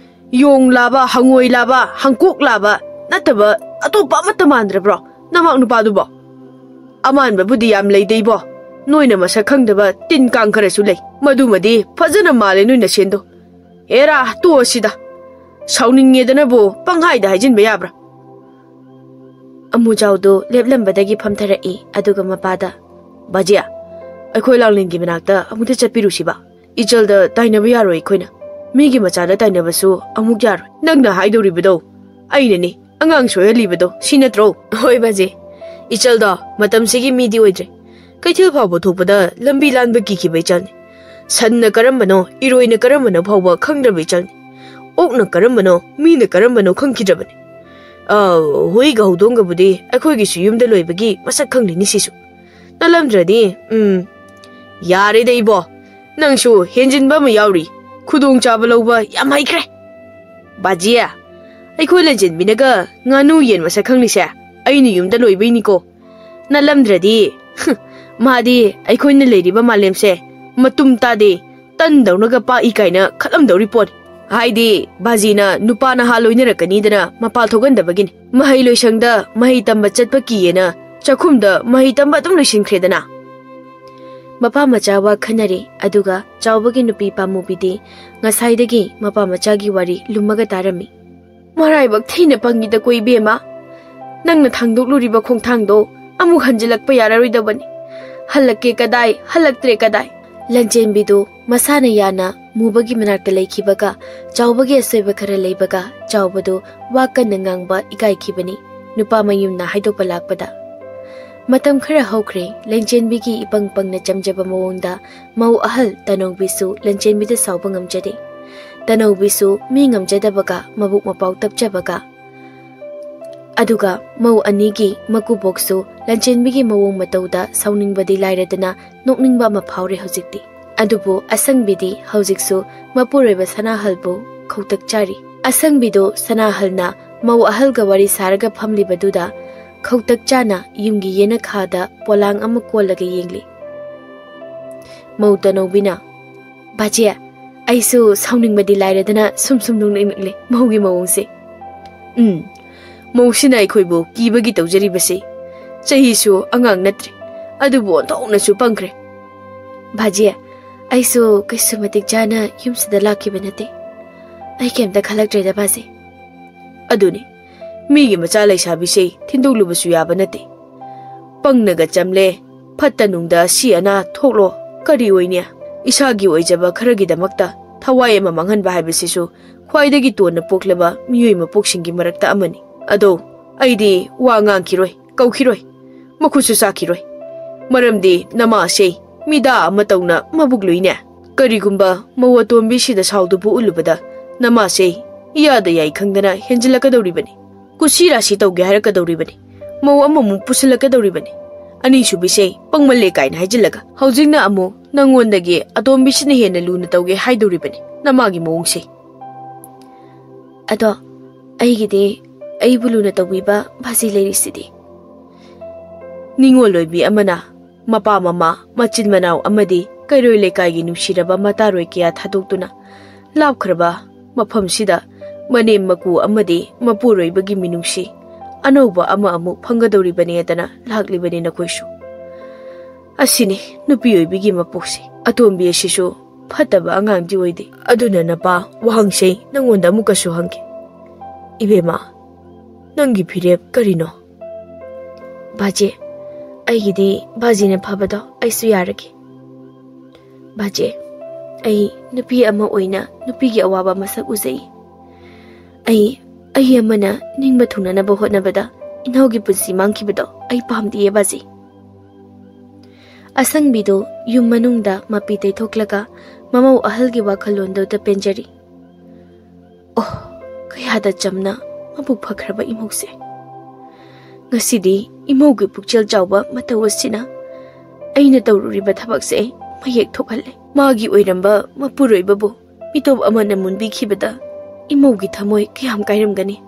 ꯌꯣꯡ ꯂꯥꯕ, ꯍꯪꯉꯣꯏ ꯂꯥꯕ, ꯍꯪꯀꯣꯛ ꯂꯥꯕ ꯅꯠꯇꯕ ꯑꯇꯣꯞꯄ ꯑꯃꯠꯇ ꯃꯥꯟꯗ꯭ꯔꯕ꯭ꯔꯣ ꯅꯃꯥꯛ ꯅꯨꯄꯥꯗꯨꯕꯣ? ꯑꯃꯥꯟꯕꯕꯨꯗꯤ ꯌꯥꯝ ꯂꯩꯗꯩꯕꯣ꯫ ꯅꯣꯏꯅ ꯃꯁꯛ ꯈꯪꯗꯕ ꯇꯤꯟ ꯀꯥꯡ ꯈꯔꯁꯨ ꯂꯩ꯫ ꯃꯗꯨꯃꯗꯤ ꯐꯖꯅ ꯃꯥꯜꯂꯦ ꯅꯣꯏ ꯅꯁꯦꯟꯗꯣ꯫ ꯍꯦꯔꯥ, ꯇꯣꯛꯑꯁꯤꯗ꯫ ꯁꯥꯎꯅꯤꯡꯉꯦꯗꯅꯕꯨ ꯄꯪꯍꯥꯏꯗ ꯍꯥꯏꯖꯤꯟꯕ ꯌꯥꯕ꯭ꯔꯥ? ꯑꯃꯨꯖꯥꯎꯗꯨ ꯂꯦꯞꯂꯝꯕꯗꯒꯤ ꯐꯝꯊꯔꯛꯏ, ꯑꯗꯨꯒ ꯃꯄꯥꯗ, "ꯕꯥꯖꯤ, ꯑꯩꯈꯣꯏ ꯂꯥꯡꯂꯦꯟꯒꯤ ꯃꯅꯥꯛꯇ ꯑꯃꯨꯛꯇ ꯆꯠꯄꯤꯔꯨꯁꯤꯕ꯫ ꯏꯆꯜꯗ ꯇꯥꯏꯅꯕ ꯌꯥꯔꯣꯏ ꯑꯩꯈꯣꯏꯅ꯫ ꯃꯤꯒꯤ ꯃꯆꯥꯗ ꯇꯥꯏꯅꯕꯁꯨ ꯑꯃꯨꯛ ꯌꯥꯔꯣꯏ꯫ ꯅꯪꯅ ꯍꯥꯏꯗꯧꯔꯤꯕꯗꯣ ꯑꯩꯅꯅꯤ꯫ ꯑꯉꯥꯡ ꯁꯣꯏꯍꯜꯂꯤꯕꯗꯣ ꯁꯤ ꯅꯠꯇ꯭ꯔꯣ?" "ꯍꯣꯏ ꯕꯥꯖꯤ, ꯏꯆꯜꯗꯣ ꯃꯇꯝꯁꯤꯒꯤ ꯃꯤꯗꯤ ꯑꯣꯏꯗ꯭ꯔꯦ꯫ ꯀꯩꯊꯦꯜ ꯐꯥꯎꯕ ꯊꯣꯛꯄꯗ ꯂꯝꯕꯤ ꯂꯥꯟꯕ ꯀꯤꯈꯤꯕ ꯏꯆꯜꯅꯤ꯫ ꯁꯟꯅ ꯀꯔꯝꯕꯅꯣ, ꯏꯔꯣꯏꯅ ꯀꯔꯝꯕꯅꯣ ꯐꯥꯎꯕ ꯈꯪꯗ꯭ꯔꯕ ꯏꯆꯜꯅꯤ꯫ ꯑꯣꯛꯅ ꯀꯔꯝꯕꯅꯣ, ꯃꯤꯅ ꯀꯔꯝꯕꯅꯣ ꯈꯪꯈꯤꯗ꯭ꯔꯕꯅꯤ꯫ ꯑ, ꯍꯨꯏꯒ ꯍꯧꯗꯣꯡꯒꯕꯨꯗꯤ ꯑꯩꯈꯣꯏꯒꯤꯁꯨ ꯌꯨꯝꯗ ꯂꯣꯏꯕꯒꯤ ꯃꯁꯛ ꯈꯪꯂꯤꯅꯤ ꯁꯤꯁꯨ꯫ ꯅꯠꯂꯝꯗ꯭ꯔꯗꯤ, ꯎꯝ, ꯌꯥꯔꯦꯗ ꯏꯕꯣ, ꯅꯪꯁꯨ ꯍꯦꯟꯖꯤꯟꯕ ꯑꯃ ꯌꯥꯎꯔꯤ꯫ ꯈꯨꯗꯣꯡꯆꯥꯕ ꯂꯧꯕ ꯌꯥꯝ ꯍꯩꯈ꯭ꯔꯦ꯫ ꯕꯥꯖꯤ, ꯑꯩꯈꯣꯏ ꯂꯟꯆꯦꯟꯕꯤꯅꯒ ꯉꯥꯅꯨ ꯌꯦꯟ ꯃꯁꯛ ꯈꯪꯂꯤꯁꯦ ꯑꯩꯅ ꯌꯨꯝꯗ ꯂꯣꯏꯕꯩꯅꯤꯀꯣ꯫ ꯅꯠꯂꯝꯗ꯭ꯔꯗꯤ, ꯃꯥꯗꯤ ꯑꯩꯈꯣꯏꯅ ꯂꯩꯔꯤꯕ ꯃꯥꯂꯦꯝꯁꯦ ꯃꯇꯨꯝ ꯇꯥꯗꯦ, ꯇꯟꯗꯧꯅꯒ ꯄꯥꯛꯏ ꯀꯥꯏꯅ ꯈꯜꯂꯝꯗꯧꯔꯤ ꯄꯣꯠ꯫ ꯍꯥꯏꯗꯤ ꯕꯥꯖꯤꯅ ꯅꯨꯄꯥ ꯅꯍꯥ ꯂꯣꯏꯅꯔꯛꯀꯅꯤꯗꯅ ꯃꯄꯥꯜ ꯊꯣꯛꯍꯟꯗꯕꯒꯤꯅꯤ꯫ ꯃꯍꯩ ꯂꯣꯏꯁꯪꯗ ꯃꯍꯩ ꯇꯝꯕ ꯆꯠꯄ ꯀꯤꯌꯦꯅ ꯆꯥꯛꯈꯨꯝꯗ ꯃꯍꯩ ꯇꯝꯕ ꯑꯗꯨꯝ ꯂꯣꯏꯁꯤꯟꯈ꯭ꯔꯦꯗꯅ꯫ ꯃꯄꯥ ꯃꯆꯥ ꯋꯥ ꯈꯟꯅꯔꯤ, ꯑꯗꯨꯒ ꯆꯥꯎꯕꯒꯤ ꯅꯨꯄꯤ ꯄꯥꯝꯃꯨꯕꯤꯗꯤ ꯉꯁꯥꯏꯗꯒꯤ ꯃꯄꯥ ꯃꯆꯥꯒꯤ ꯋꯥꯔꯤ ꯂꯨꯝꯃꯒ ꯇꯥꯔꯝꯃꯤ꯫ "ꯃꯔꯥꯏꯕꯛ ꯊꯤꯅ ꯄꯪꯉꯤꯗꯀꯣ ꯏꯕꯦꯝꯃ꯫ ꯅꯪꯅ ꯊꯥꯡꯗꯣꯛꯂꯨꯔꯤꯕ ꯈꯣꯡꯊꯥꯡꯗꯣ ꯑꯃꯨꯛ ꯍꯟꯖꯤꯜꯂꯛꯄ ꯌꯥꯔꯔꯣꯏꯗꯕꯅꯤ꯫ ꯍꯜꯂꯛꯀꯦ ꯀꯗꯥꯏ, ꯍꯜꯂꯛꯇ꯭ꯔꯦ ꯀꯗꯥꯏ?" ꯂꯟꯆꯦꯟꯕꯤꯗꯨ ꯃꯁꯥꯅ ꯌꯥꯅ ꯃꯨꯕꯒꯤ ꯃꯅꯥꯛꯇ ꯂꯩꯈꯤꯕꯒ, ꯆꯥꯎꯕꯒꯤ ꯑꯁꯣꯏꯕ ꯈꯔ ꯂꯩꯕꯒ, ꯆꯥꯎꯕꯗꯨ ꯋꯥ ꯀꯟꯅ ꯉꯥꯡꯕ ꯏꯀꯥꯏꯈꯤꯕꯅꯤ, ꯅꯨꯄꯥ ꯃꯌꯨꯝꯅ ꯍꯥꯏꯗꯣꯛꯄ ꯂꯥꯛꯄꯗ꯫ ꯃꯇꯝ ꯈꯔ ꯍꯧꯈ꯭ꯔꯦ, ꯂꯟꯆꯦꯟꯕꯤꯒꯤ ꯏꯄꯪ ꯄꯪꯅ ꯆꯝꯖꯕ ꯃꯑꯣꯡꯗ ꯃꯧ ꯑꯍꯜ ꯇꯅꯧꯕꯤꯁꯨ ꯂꯟꯆꯦꯟꯕꯤꯗ ꯁꯥꯎꯕ ꯉꯝꯖꯗꯦ꯫ ꯇꯅꯧꯕꯤꯁꯨ ꯃꯤ ꯉꯝꯖꯗꯕꯒ ꯃꯕꯨꯛ ꯃꯄꯥꯎ ꯇꯞꯆꯕꯒ, ꯑꯗꯨꯒ ꯃꯧ ꯑꯅꯤꯒꯤ ꯃꯀꯨꯕꯣꯛꯁꯨ ꯂꯟꯆꯦꯟꯕꯤꯒꯤ ꯃꯑꯣꯡ ꯃꯇꯧꯗ ꯁꯥꯎꯅꯤꯡꯕꯗꯤ ꯂꯥꯏꯔꯗꯅ ꯅꯣꯛꯅꯤꯡꯕ ꯑꯃ ꯐꯥꯎꯔꯦ ꯍꯧꯖꯤꯛꯇꯤ꯫ ꯑꯗꯨꯕꯨ ꯑꯁꯪꯕꯤꯗꯤ ꯍꯧꯖꯤꯛꯁꯨ ꯃꯄꯨꯔꯣꯏꯕ ꯁꯅꯥꯍꯜꯕꯨ ꯈꯧꯇꯛ ꯆꯥꯔꯤ꯫ ꯑꯁꯪꯕꯤꯗꯣ ꯁꯅꯥꯍꯜꯅ ꯃꯧ ꯑꯍꯜꯒ ꯋꯥꯔꯤ ꯁꯥꯔꯒ ꯐꯝꯂꯤꯕꯗꯨꯗ ꯈꯧꯇꯛ ꯆꯥꯅ ꯌꯨꯝꯒꯤ ꯌꯦꯅꯈꯥꯗ ꯄꯣꯂꯥꯡ ꯑꯃ ꯀꯣꯜꯂꯒ ꯌꯦꯡꯂꯤ꯫ ꯃꯧ ꯇꯅꯧꯕꯤꯅ, "ꯕꯥꯖꯦ, ꯑꯩꯁꯨ ꯁꯥꯎꯅꯤꯡꯕꯗꯤ ꯂꯥꯏꯔꯗꯅ ꯁꯨꯝ ꯁꯨꯝ ꯅꯣꯛꯅꯤꯡꯂꯛꯂꯦ ꯃꯧꯒꯤ ꯃꯑꯣꯡꯁꯦ꯫ ꯎꯝ, ꯃꯧꯁꯤꯅ ꯑꯩꯈꯣꯏꯕꯨ ꯀꯤꯕꯒꯤ ꯇꯧꯖꯔꯤꯕꯁꯦ꯫ ꯆꯍꯤꯁꯨ ꯑꯉꯥꯡ ꯅꯠꯇ꯭ꯔꯦ, ꯑꯗꯨꯕꯨ ꯑꯣꯟꯊꯣꯛꯅꯁꯨ ꯄꯪꯈ꯭ꯔꯦ꯫ ꯕꯥꯖꯦ, ꯑꯩꯁꯨ ꯀꯩꯁꯨ ꯃꯇꯤꯛ ꯆꯥꯅ ꯌꯨꯝꯁꯤꯗ ꯂꯥꯛꯈꯤꯕ ꯅꯠꯇꯦ꯫ ꯑꯩ ꯀꯩꯝꯇ ꯈꯜꯂꯛꯇ꯭ꯔꯦꯗ ꯕꯥꯖꯦ꯫ ꯑꯗꯨꯅꯤ, ꯃꯤꯒꯤ ꯃꯆꯥ ꯂꯩꯁꯥꯕꯤꯁꯦ ꯊꯤꯟꯗꯣꯛꯂꯨꯕꯁꯨ ꯌꯥꯕ ꯅꯠꯇꯦ꯫ ꯄꯪꯅꯒ ꯆꯝꯂꯦ, ꯐꯠꯇ ꯅꯨꯡꯗ ꯑꯁꯤ ꯑꯅꯥ ꯊꯣꯛꯂꯣ ꯀꯔꯤ ꯑꯣꯏꯅꯤ? ꯏꯁꯥꯒꯤ ꯑꯣꯏꯖꯕ ꯈꯔꯒꯤꯗꯃꯛꯇ ꯊꯋꯥꯏ ꯑꯃ ꯃꯥꯡꯍꯟꯕ ꯍꯥꯏꯕꯁꯤꯁꯨ ꯈ꯭ꯋꯥꯏꯗꯒꯤ ꯇꯣꯟꯅ ꯄꯣꯛꯂꯕ ꯃꯤꯑꯣꯏ ꯃꯄꯣꯛꯁꯤꯡꯒꯤ ꯃꯔꯛꯇ ꯑꯃꯅꯤ꯫ ꯑꯗꯣ ꯑꯩꯗꯤ ꯋꯥ ꯉꯥꯡꯈꯤꯔꯣꯏ, ꯀꯧꯈꯤꯔꯣꯏ, ꯃꯈꯨꯠꯁꯨ ꯆꯥꯈꯤꯔꯣꯏ꯫ ꯃꯔꯝꯗꯤ ꯅꯃꯥꯁꯦ ꯃꯤꯗꯥ ꯑꯃ ꯇꯧꯅ ꯃꯕꯨꯛ ꯂꯨꯏꯅꯦ꯫ ꯀꯔꯤꯒꯨꯝꯕ ꯃꯧ ꯑꯇꯣꯝꯕꯤꯁꯤꯗ ꯁꯥꯎꯗꯨꯕꯨ ꯎꯠꯂꯨꯕꯗ ꯅꯃꯥꯁꯦ ꯏꯌꯥꯗ ꯌꯥꯏ ꯈꯪꯗꯅ ꯍꯦꯟꯖꯤꯜꯂꯛꯀꯗꯧꯔꯤꯕꯅꯤ꯫ ꯀꯨꯁꯤ ꯔꯥꯁꯤ ꯇꯧꯒꯦ ꯍꯥꯏꯔꯛꯀꯗꯧꯔꯤꯕꯅꯤ꯫ ꯃꯧ ꯑꯃꯃꯨꯛ ꯄꯨꯁꯤꯜꯂꯛꯀꯗꯧꯔꯤꯕꯅꯤ꯫ ꯑꯅꯤꯁꯨꯕꯤꯁꯦ ꯄꯪꯃꯜꯂꯦ ꯀꯥꯏꯅ ꯍꯥꯏꯖꯤꯜꯂꯒ ꯍꯧꯖꯤꯛꯅ ꯑꯃꯨꯛ ꯅꯪꯉꯣꯟꯗꯒꯤ ꯑꯇꯣꯝꯕꯤꯁꯤꯅ ꯍꯦꯟꯅ ꯂꯨꯅ ꯇꯧꯒꯦ ꯍꯥꯏꯗꯧꯔꯤꯕꯅꯤ ꯅꯃꯥꯒꯤ ꯃꯑꯣꯡꯁꯦ꯫ ꯑꯗꯣ ꯑꯩꯒꯤꯗꯤ ꯑꯩꯕꯨ ꯂꯨꯅ ꯇꯧꯕꯤꯕ ꯕꯥꯖꯤ ꯂꯩꯔꯤꯁꯤꯗꯤ꯫ ꯅꯤꯉꯣꯜ ꯑꯣꯏꯕꯤ ꯑꯃꯅ ꯃꯄꯥ ꯃꯃꯥ, ꯃꯆꯤꯟ ꯃꯅꯥꯎ ꯑꯃꯗꯤ ꯀꯩꯔꯣꯏ ꯂꯩꯀꯥꯏꯒꯤ ꯅꯨꯡꯁꯤꯔꯕ ꯃꯇꯥꯔꯣꯏ ꯀꯌꯥ ꯊꯥꯗꯣꯛꯇꯨꯅ ꯂꯥꯞꯈ꯭ꯔꯕ ꯃꯐꯝꯁꯤꯗ ꯃꯅꯦꯝ ꯃꯀꯨ ꯑꯃꯗꯤ ꯃꯄꯨꯔꯣꯏꯕꯒꯤ ꯃꯤꯅꯨꯡꯁꯤ ꯑꯅꯧꯕ ꯑꯃ ꯑꯃꯨꯛ ꯐꯪꯒꯗꯧꯔꯤꯕꯅꯦꯗꯅ ꯂꯥꯛꯂꯤꯕꯅꯤ ꯅꯈꯣꯏꯁꯨ꯫ ꯑꯁꯤꯅꯤ ꯅꯨꯄꯤ ꯑꯣꯏꯕꯤꯒꯤ ꯃꯄꯣꯛꯁꯤ꯫ ꯑꯇꯣꯝꯕꯤ ꯑꯁꯤꯁꯨ ꯐꯠꯇꯕ ꯑꯉꯥꯡꯗꯤ ꯑꯣꯏꯗꯦ꯫ ꯑꯗꯨꯅ ꯅꯄꯥ ꯋꯥꯍꯪꯁꯦ ꯅꯪꯉꯣꯟꯗ ꯑꯃꯨꯛꯀꯁꯨ ꯍꯪꯒꯦ꯫ ꯏꯕꯦꯝꯃ, ꯅꯪꯒꯤ ꯐꯤꯔꯦꯞ ꯀꯔꯤꯅꯣ? ꯕꯥꯖꯦ, ꯑꯩꯒꯤꯗꯤ ꯕꯥꯖꯤꯅ ꯐꯕꯗꯣ ꯑꯩꯁꯨ ꯌꯥꯔꯒꯦ꯫ ꯕꯥꯖꯦ, ꯑꯩ ꯅꯨꯄꯤ ꯑꯃ ꯑꯣꯏꯅ ꯅꯨꯄꯤꯒꯤ ꯑꯋꯥꯕ ꯃꯁꯛ ꯎꯖꯩ꯫ ꯑꯩ, ꯑꯩ ꯑꯃꯅ ꯅꯤꯡꯕ ꯊꯨꯡꯅꯅꯕ ꯍꯣꯠꯅꯕꯗ ꯏꯅꯥꯎꯒꯤ ꯄꯨꯟꯁꯤ ꯃꯥꯡꯈꯤꯕꯗꯣ ꯑꯩ ꯄꯥꯝꯗꯤꯌꯦ ꯕꯥꯖꯤ꯫ ꯑꯁꯪꯕꯤꯗꯨ ꯌꯨꯝ ꯃꯅꯨꯡꯗ ꯃꯄꯤ ꯇꯩꯊꯣꯛꯂꯒ ꯃꯃꯧ ꯑꯍꯜꯒꯤ ꯋꯥꯈꯜꯂꯣꯟꯗꯨꯗ ꯄꯦꯟꯖꯔꯤ꯫ ꯑꯣ, ꯀꯌꯥꯗ ꯆꯝꯅ ꯃꯕꯨꯛ ꯐꯈ꯭ꯔꯕ ꯏꯃꯧꯁꯦ꯫ ꯉꯁꯤꯗꯤ ꯏꯃꯧꯒꯤ ꯄꯨꯛꯆꯦꯜ ꯆꯥꯎꯕ ꯃꯇꯧ ꯑꯁꯤꯅ ꯑꯩꯅ ꯇꯧꯔꯨꯔꯤꯕ ꯊꯕꯛꯁꯦ ꯃꯌꯦꯛ ꯊꯣꯛꯍꯜꯂꯦ꯫ ꯃꯥꯒꯤ ꯑꯣꯏꯔꯝꯕ ꯃꯄꯨꯔꯣꯏꯕꯕꯨ ꯃꯤꯇꯣꯞ ꯑꯃꯅ ꯃꯨꯟꯕꯤꯈꯤꯕꯗ ꯏꯃꯧꯒꯤ ꯊꯃꯣꯏ ꯀꯌꯥꯝ ꯀꯥꯏꯔꯝꯒꯅꯤ꯫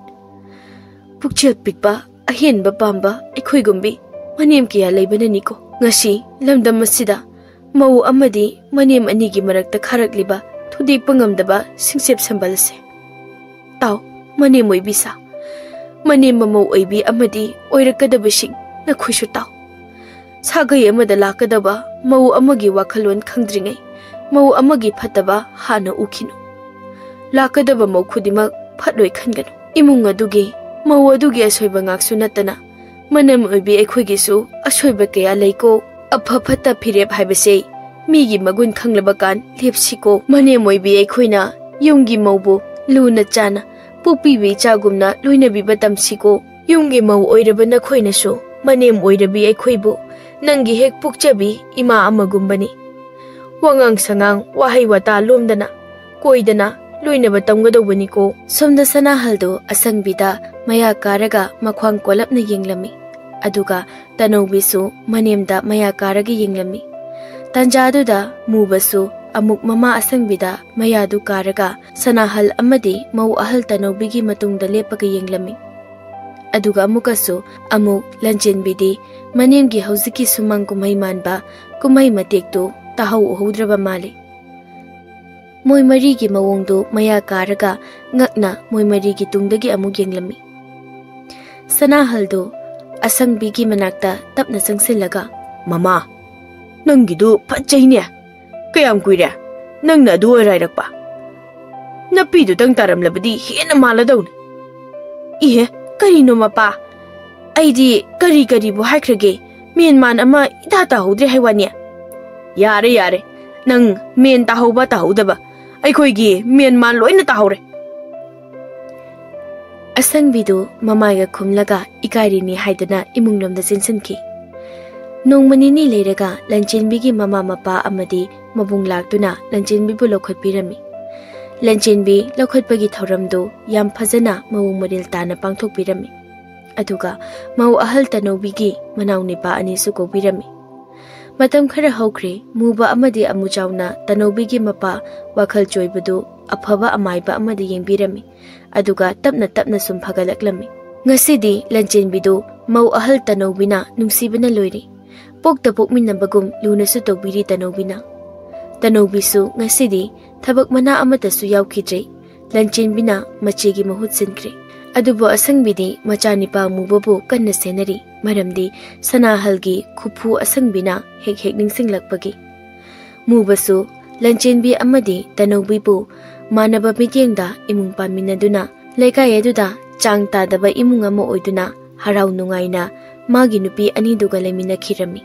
ꯄꯨꯛꯆꯦꯜ ꯄꯤꯛꯄ, ꯑꯍꯦꯟꯕ ꯄꯥꯝꯕ ꯑꯩꯈꯣꯏꯒꯨꯝꯕꯤ ꯃꯅꯦꯝ ꯀꯌꯥ ꯂꯩꯕꯅꯅꯤꯀꯣ꯫ ꯉꯁꯤ ꯂꯝꯗꯝ ꯑꯁꯤꯗ ꯃꯧ ꯑꯃꯗꯤ ꯃꯅꯦꯝ ꯑꯅꯤꯒꯤ ꯃꯔꯛꯇ ꯈꯥꯔꯛꯂꯤꯕ ꯊꯨꯗꯦꯛꯄ ꯉꯝꯗꯕ ꯁꯤꯡꯆꯦꯞ ꯁꯝꯕꯜ ꯑꯁꯦ꯫ ꯇꯥꯎ, ꯃꯅꯦꯝ ꯑꯣꯏꯕꯤ ꯁꯥ, ꯃꯅꯦꯝ ꯃꯃꯧ ꯑꯣꯏꯕꯤ ꯑꯃꯗꯤ ꯑꯣꯏꯔꯛꯀꯗꯕꯁꯤꯡ, ꯅꯈꯣꯏꯁꯨ ꯇꯥꯎ꯫ ꯁꯥꯒꯩ ꯑꯃꯗ ꯂꯥꯛꯀꯗꯕ ꯃꯧ ꯑꯃꯒꯤ ꯋꯥꯈꯜꯂꯣꯟ ꯈꯪꯗ꯭ꯔꯤꯉꯩ ꯃꯧ ꯑꯃꯒꯤ ꯐꯠꯇꯕ ꯍꯥꯟꯅ ꯎꯈꯤꯅꯨ꯫ ꯂꯥꯛꯀꯗꯕ ꯃꯧ ꯈꯨꯗꯤꯡꯃꯛ ꯐꯠꯂꯣꯏ ꯈꯟꯒꯅꯨ꯫ ꯏꯃꯨꯡ ꯑꯗꯨꯒꯤ, ꯃꯧ ꯑꯗꯨꯒꯤ ꯑꯁꯣꯏꯕ ꯉꯥꯛꯁꯨ ꯅꯠꯇꯅ ꯃꯅꯦꯝ ꯑꯣꯏꯕꯤ ꯑꯩꯈꯣꯏꯒꯤꯁꯨ ꯑꯁꯣꯏꯕ ꯀꯌꯥ ꯂꯩꯀꯣ꯫ ꯑꯐ ꯐꯠꯇ ꯐꯤꯔꯦꯞ ꯍꯥꯏꯕꯁꯦ ꯃꯤꯒꯤ ꯃꯒꯨꯟ ꯈꯪꯂꯕ ꯀꯥꯟ ꯂꯦꯞꯁꯤꯀꯣ꯫ ꯃꯅꯦꯝ ꯑꯣꯏꯕꯤ ꯑꯩꯈꯣꯏꯅ ꯌꯨꯝꯒꯤ ꯃꯧꯕꯨ ꯂꯨꯅ ꯆꯥꯅ ꯄꯣꯛꯄꯤꯕ ꯏꯆꯥꯒꯨꯝꯅ ꯂꯣꯏꯅꯕꯤꯕ ꯇꯝꯁꯤꯀꯣ꯫ ꯌꯨꯝꯒꯤ ꯃꯧ ꯑꯣꯏꯔꯕ ꯅꯈꯣꯏꯅꯁꯨ ꯃꯅꯦꯝ ꯑꯣꯏꯔꯕꯤ ꯑꯩꯈꯣꯏꯕꯨ ꯅꯪꯒꯤ ꯍꯦꯛ ꯄꯣꯛꯆꯕꯤ ꯏꯃꯥ ꯑꯃꯒꯨꯝꯕꯅꯤ꯫ ꯋꯥꯉꯥꯡ ꯁꯉꯥꯡ, ꯋꯥꯍꯩ ꯋꯥꯇꯥ ꯂꯣꯝꯗꯅ, ꯀꯣꯏꯗꯅ ꯂꯣꯏꯅꯕ ꯇꯝꯒꯗꯧꯕꯅꯤꯀꯣ꯫ ꯁꯣꯝꯗ ꯁꯅꯥꯍꯜꯗꯨ ꯑꯁꯪꯕꯤꯗ ꯃꯌꯥ ꯀꯥꯔꯒ ꯃꯈ꯭ꯋꯥꯡ ꯀꯣꯜꯂꯞꯅ ꯌꯦꯡꯂꯝꯃꯤ꯫ ꯑꯗꯨꯒ ꯇꯅꯧꯕꯤꯁꯨ ꯃꯅꯦꯝꯗ ꯃꯌꯥ ꯀꯥꯔꯒ ꯌꯦꯡꯂꯝꯃꯤ꯫ ꯇꯥꯟꯖꯥꯗꯨꯗ ꯃꯨꯕꯁꯨ ꯑꯃꯨꯛ ꯃꯃꯥ ꯑꯁꯪꯕꯤꯗ ꯃꯌꯥꯗꯨ ꯀꯥꯔꯒ ꯁꯅꯥꯍꯜ ꯑꯃꯗꯤ ꯃꯧ ꯑꯍꯜ ꯇꯅꯧꯕꯤꯒꯤ ꯃꯇꯨꯡꯗ ꯂꯦꯞꯄꯒ ꯌꯦꯡꯂꯝꯃꯤ꯫ ꯑꯗꯨꯒ ꯑꯃꯨꯛꯀꯁꯨ ꯑꯃꯨꯛ ꯂꯟꯆꯦꯟꯕꯤꯗꯤ ꯃꯅꯦꯝꯒꯤ ꯍꯧꯖꯤꯛꯀꯤ ꯁꯨꯃꯥꯡ ꯀꯨꯝꯍꯩ ꯃꯥꯟꯕ ꯀꯨꯝꯍꯩ ꯃꯇꯦꯛꯇꯨ ꯇꯥꯍꯧ ꯎꯍꯧꯗ꯭ꯔꯕ ꯃꯥꯜꯂꯤ꯫ ꯃꯣꯏ ꯃꯔꯤꯒꯤ ꯃꯑꯣꯡꯗꯨ ꯃꯌꯥ ꯀꯥꯔꯒ ꯉꯛꯅ ꯃꯣꯏ ꯃꯔꯤꯒꯤ ꯇꯨꯡꯗꯒꯤ ꯑꯃꯨꯛ ꯌꯦꯡꯂꯝꯃꯤ꯫ ꯁꯅꯥꯍꯜꯗꯨ ꯑꯁꯪꯕꯤꯒꯤ ꯃꯅꯥꯛꯇ ꯇꯞꯅ ꯆꯪꯁꯤꯜꯂꯒ, "ꯃꯃꯥ, ꯅꯪꯒꯤꯗꯨ ꯐꯠꯖꯩꯅꯦ꯫ ꯀꯌꯥꯝ ꯀꯨꯏꯔꯦ ꯅꯪꯅ ꯑꯗꯨ ꯑꯣꯏꯔꯥꯏꯔꯛꯄ? ꯅꯄꯤꯗꯨꯗꯪ ꯇꯥꯔꯝꯂꯕꯗꯤ ꯍꯦꯟꯅ ꯃꯥꯜꯂꯗꯧꯅꯤ꯫" "ꯏꯍꯦ, ꯀꯔꯤꯅꯣ ꯃꯄꯥ? ꯑꯩꯗꯤ ꯀꯔꯤ ꯀꯔꯤꯕꯨ ꯍꯥꯏꯈ꯭ꯔꯒꯦ? ꯃꯦꯟ ꯃꯥꯟ ꯑꯃ ꯏꯇꯥ ꯇꯥꯍꯧꯗ꯭ꯔꯦ ꯍꯥꯏ ꯋꯥꯅꯤ꯫" "ꯌꯥꯔꯦ, ꯌꯥꯔꯦ, ꯅꯪ ꯃꯦꯟ ꯇꯥꯍꯧꯕ ꯇꯥꯍꯧꯗꯕ, ꯑꯩꯈꯣꯏꯒꯤ ꯃꯦꯟ ꯃꯥꯟ ꯂꯣꯏꯅ ꯇꯥꯍꯧꯔꯦ꯫" ꯑꯁꯪꯕꯤꯗꯨ ꯃꯃꯥꯏꯒ ꯈꯨꯝꯂꯒ ꯏꯀꯥꯏꯔꯤꯅꯤ ꯍꯥꯏꯗꯨꯅ ꯏꯃꯨꯡꯂꯣꯝꯗ ꯆꯦꯟꯁꯤꯟꯈꯤ꯫ ꯅꯣꯡꯃ ꯅꯤꯅꯤ ꯂꯩꯔꯒ ꯂꯟꯆꯦꯟꯕꯤꯒꯤ ꯃꯃꯥ ꯃꯄꯥ ꯑꯃꯗꯤ ꯃꯕꯨꯡ ꯂꯥꯛꯇꯨꯅ ꯂꯟꯆꯦꯟꯕꯤꯕꯨ ꯂꯧꯈꯠꯄꯤꯔꯝꯃꯤ꯫ ꯂꯟꯆꯦꯟꯕꯤ ꯂꯧꯈꯠꯄꯒꯤ ꯊꯧꯔꯝꯗꯨ ꯌꯥꯝ ꯐꯖꯅ ꯃꯑꯣꯡ ꯃꯔꯤꯜ ꯇꯥꯅ ꯄꯥꯡꯊꯣꯛꯄꯤꯔꯝꯃꯤ꯫ ꯑꯗꯨꯒ ꯃꯧ ꯑꯍꯜ ꯇꯅꯧꯕꯤꯒꯤ ꯃꯅꯥꯎ ꯅꯤꯄꯥ ꯑꯅꯤꯁꯨ ꯀꯧꯕꯤꯔꯝꯃꯤ꯫ ꯃꯇꯝ ꯈꯔ ꯍꯧꯈ꯭ꯔꯦ꯫ ꯃꯨꯕ ꯑꯃꯗꯤ ꯑꯃꯨꯖꯥꯎꯅ ꯇꯅꯧꯕꯤꯒꯤ ꯃꯄꯥ ꯋꯥꯈꯜ ꯆꯣꯏꯕꯗꯨ ꯑꯐꯕ ꯑꯃꯥꯏꯕ ꯑꯃꯗ ꯌꯦꯡꯕꯤꯔꯝꯃꯤ꯫ ꯑꯗꯨꯒ ꯇꯞꯅ ꯇꯞꯅ ꯁꯨꯝ ꯐꯒꯠꯂꯛꯂꯝꯃꯤ꯫ ꯉꯁꯤꯗꯤ ꯂꯟꯆꯦꯟꯕꯤꯗꯨ ꯃꯧ ꯑꯍꯜ ꯇꯅꯧꯕꯤꯅ ꯅꯨꯡꯁꯤꯕꯅ ꯂꯣꯏꯔꯦ꯫ ꯄꯣꯛꯇ ꯄꯣꯛꯃꯤꯟꯅꯕꯒꯨꯝ ꯂꯨꯅꯁꯨ ꯇꯧꯕꯤꯔꯤ ꯇꯅꯧꯕꯤꯅ꯫ ꯇꯅꯧꯕꯤꯁꯨ ꯉꯁꯤꯗꯤ ꯊꯕꯛ ꯃꯅꯥ ꯑꯃꯠꯇꯁꯨ ꯌꯥꯎꯈꯤꯗ꯭ꯔꯦ꯫ ꯂꯟꯆꯦꯟꯕꯤꯅ ꯃꯆꯦꯒꯤ ꯃꯍꯨꯠ ꯁꯤꯟꯈ꯭ꯔꯦ꯫ ꯑꯗꯨꯕꯨ ꯑꯁꯪꯕꯤꯗꯤ ꯃꯆꯥꯅꯤꯄꯥ ꯃꯨꯕꯕꯨ ꯀꯟꯅ ꯁꯦꯟꯅꯔꯤ꯫ ꯃꯔꯝꯗꯤ ꯁꯅꯥꯍꯜꯒꯤ ꯈꯨꯐꯨ ꯑꯁꯪꯕꯤꯅ ꯍꯦꯛ ꯍꯦꯛ ꯅꯤꯡꯁꯤꯡꯂꯛꯄꯒꯤ꯫ ꯃꯨꯕꯁꯨ ꯂꯟꯆꯦꯟꯕꯤ ꯑꯃꯗꯤ ꯇꯅꯧꯕꯤꯕꯨ ꯃꯥꯟꯅꯕ ꯃꯤꯠꯌꯦꯡꯗ ꯏꯃꯨꯡ ꯄꯥꯟꯃꯤꯟꯅꯗꯨꯅ ꯂꯩꯀꯥꯏ ꯑꯗꯨꯗ ꯆꯥꯡ ꯇꯥꯗꯕ ꯏꯃꯨꯡ ꯑꯃ ꯑꯣꯏꯗꯨꯅ ꯍꯔꯥꯎ ꯅꯨꯡꯉꯥꯏꯅ ꯃꯥꯒꯤ ꯅꯨꯄꯤ ꯑꯅꯤꯗꯨꯒ ꯂꯩꯃꯤꯟꯅꯈꯤꯔꯝꯃꯤ꯫